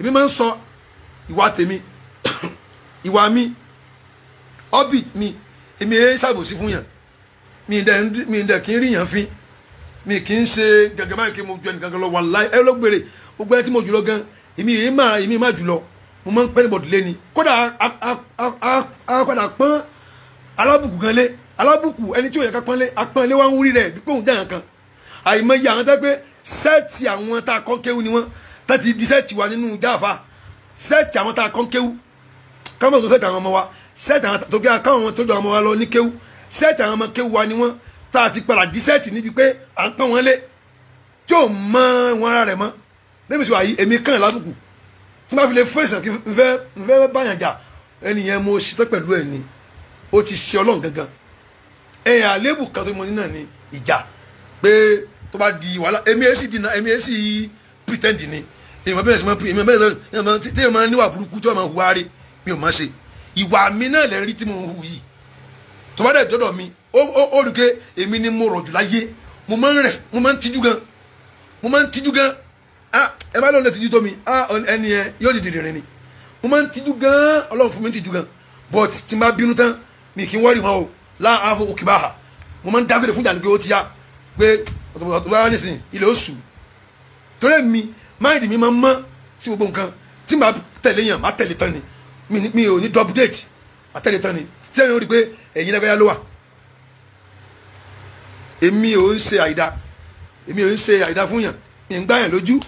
Èmi máa ń sọ ìwà tèmi, ìwà mi, orbit mi, èmi èé ṣàbòsí fún yàn. Mi dẹ̀ kí n rí yàn fín. Mi kì í ṣe gẹ́gẹ́ báyìí kí mo ju ẹnìkan lọ. Wàláì, ẹ ló gbèrè. Gbogbo ẹni tí mo jù lọ gan, èmi èé máa èmi má jù lọ. Mo máa ń pẹ́ níbọ̀dì lé ni. Kódà a padà pọ́n alábùkù gan lé. Alábùkù ẹni tí ò yẹ ká pọ́n lé, apọ́n lé wá ń wúrí rẹ̀ bí pé òun jẹ́ nǹkan. Àìmọye àwọn tó pé sẹ́ẹ̀tì àwọn tá a kọ́ kéwú ni wọ́n tá ti di sẹ́ẹ̀tì wa nínú jáfa. Sẹ́ẹ̀tì àwọn tá a kọ́ kéwú, káwọn tó sẹ́ẹ̀tì àwọn ọmọ wa, sẹ́ẹ̀tì àwọn tó gbé káwọn tó jọ àwọn ọmọ wa lọ ní kéwú, sẹ́ẹ̀tì àwọn ọmọ kéwú wa ni wọ́n tá a ti padà di sẹ́ẹ̀tì níbi pé à ń pọ́n wọn lé tí ò mọ wọn ara rẹ̀ mọ́. Lẹ́mi sọ àyè èmi kàn lábùkù tí má fi lè fẹsẹ̀ kí n fẹ́ báyàn jà, ẹni yẹn mo ṣetán pẹ̀lú ẹ̀ ni ó ti ṣe Ọlọ́run gangan. Ẹ̀yà àlébù kan tó mọ ní náà ni ìjà pé tó bá di wàhálà èmi èsì dìnnà, èmi èsì pretend ni. Èmi bẹ́ẹ̀ sì máa èmi bẹ́ẹ̀ tí èmi máa níwà burúkú tí wọ́n máa hùwà rí mi ò máa ṣe. Ìwà mi náà lè rí tí mo ń hù yìí. Tó bá dẹ̀ dọ́dọ̀ mi, ó rí pé èmi ni mo rọ̀ jù láyé. Mo máa ń rẹ̀, mo máa ń tijú gan. Mo máa ń tijú gan. Ah, ẹ bá lóun lè tijú tó mi. Ah, ẹni yẹn yóò di dìndìnrín ni. Mo máa ń tijú gan, Ọlọ́run fún mi ń tijú gan, but tí n bá bínú tán mi kì í wọ́ọ̀rì mọ́ o. Láàfo òkè bá hà mo máa ń dágbére fún ìjà ni pé ó ti yá, pé ọ̀tọ̀ bá nísìnyí ilẹ̀ ó sùn. Torí mi máìndì mi máa ń mọ́ sí gbogbo nǹkan. Tí n bá tẹ̀lé yàn, má tẹ̀lé tán ni. Mi ò ní double date, má tẹ̀lé tán ni. Tí ẹ̀yin ó rí i pé ẹ̀yin lẹ́gbẹ̀ẹ́ ló wà. Èmi ò ń ṣe àìda, èmi ò ń ṣe àìda fún yàn, mi ń gbá yàn lójú,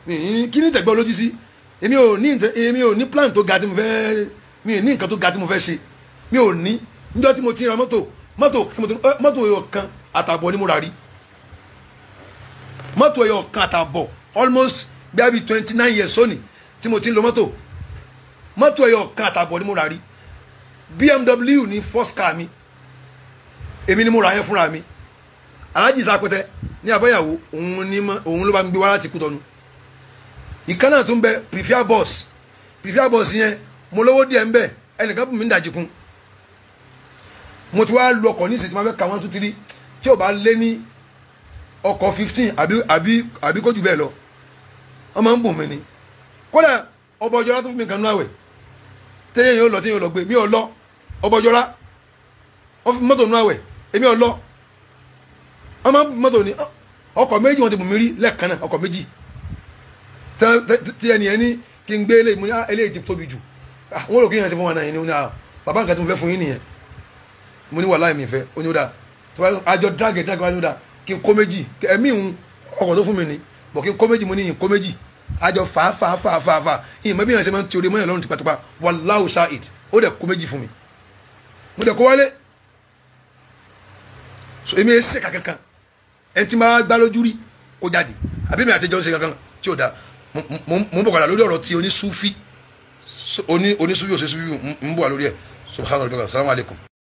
mi kí ní tẹ̀gbọ́ lójú sí. Èmi ò ní plan tó ga tí mo fẹ́, mi ò ní nǹkan tó ga tí mo fẹ́ ṣe, mi ò ní. Níjọ́ tí mo ti ra mọ́tò ẹyọ kan àtàbọ̀ ni mo rà rí. Mọ́tò ẹyọ kan àtàbọ̀, almost bí 29 years sóni tí mo ti ń lo mọ́tò. Mọ́tò ẹyọ kan àtàbọ̀ ni mo rà rí. BMW ní first car mi, èmi ni mo rà yẹn fúnra mi. Alhaji Sapẹtẹ ní Abáyàwó, òun ló bá mi gbé wá láti Kútọ́nù. Ìkan náà tún bẹ, prefer bus. Prefer bus yẹn mo lówó díẹ̀ ń bẹ, ẹnìkan bùn mí ń dàjì kún. Mo ti wá lu ọkọ̀ ní ìsìn tí mo fẹ́ ka 1 2 3 tí ò bá lé ní ọkọ̀ 15 àbí kó jù bẹ́ẹ̀ lọ, wọ́n máa ń bùn mí ni. Kódà ọba ọjọ́ra tó fún mi kan nú àwẹ̀, téèyàn yóò lọ, téèyàn yóò lọ gbé mi ò lọ. Ọba ọjọ́ra wọ́n fi mọ́tò nú àwẹ̀, èmi ò lọ. Wọ́n máa ń bùn mọ́tò ní ọkọ̀ méjì, wọ́n ti bùn mí rí lẹ́ẹ̀kan náà, ọkọ̀ méjì. Tí ẹni ẹni kí n gbé eléyìí, mo ní eléyìí ti tóbi jù. Wọ́n rò kí yẹn ti fún wọn náà yẹn ní bàbá nǹkan tí mo fẹ́ fún yín nìyẹn. Mo ní wàhálà mi fẹ́, ó ní ó dáa. Àjọ dráàgì dráàgì wá ní ó dáa kí n kó méjì, ẹ̀mí ìhun ọkọ̀ tó fún mi ni, bọ̀ kí n kó méjì, mo ní ìhun kó méjì. Àjọ fà fà fà fà fà, ìyẹn mọ́bí yẹn ṣe máa ń ti orí mọ́yàn lọ́rùn tipátipá. Wallahu shahid, ó dẹ̀ kó méjì fún mi, mo dẹ̀ kó wálé. So èmi ẹ̀ ṣe kankan, ẹni tí máa gbá lójú rí kó jáde, àbí mi àtijọ́ ń ṣe kankan tí ò dáa. Mo ń bọ̀ padà lórí ọ̀rọ̀ tí onísúfí, onísúfí ò ṣe súfí, ń bọ̀ wá lórí ẹ̀. Subhanahu wa ta'ala, salamu alaykum.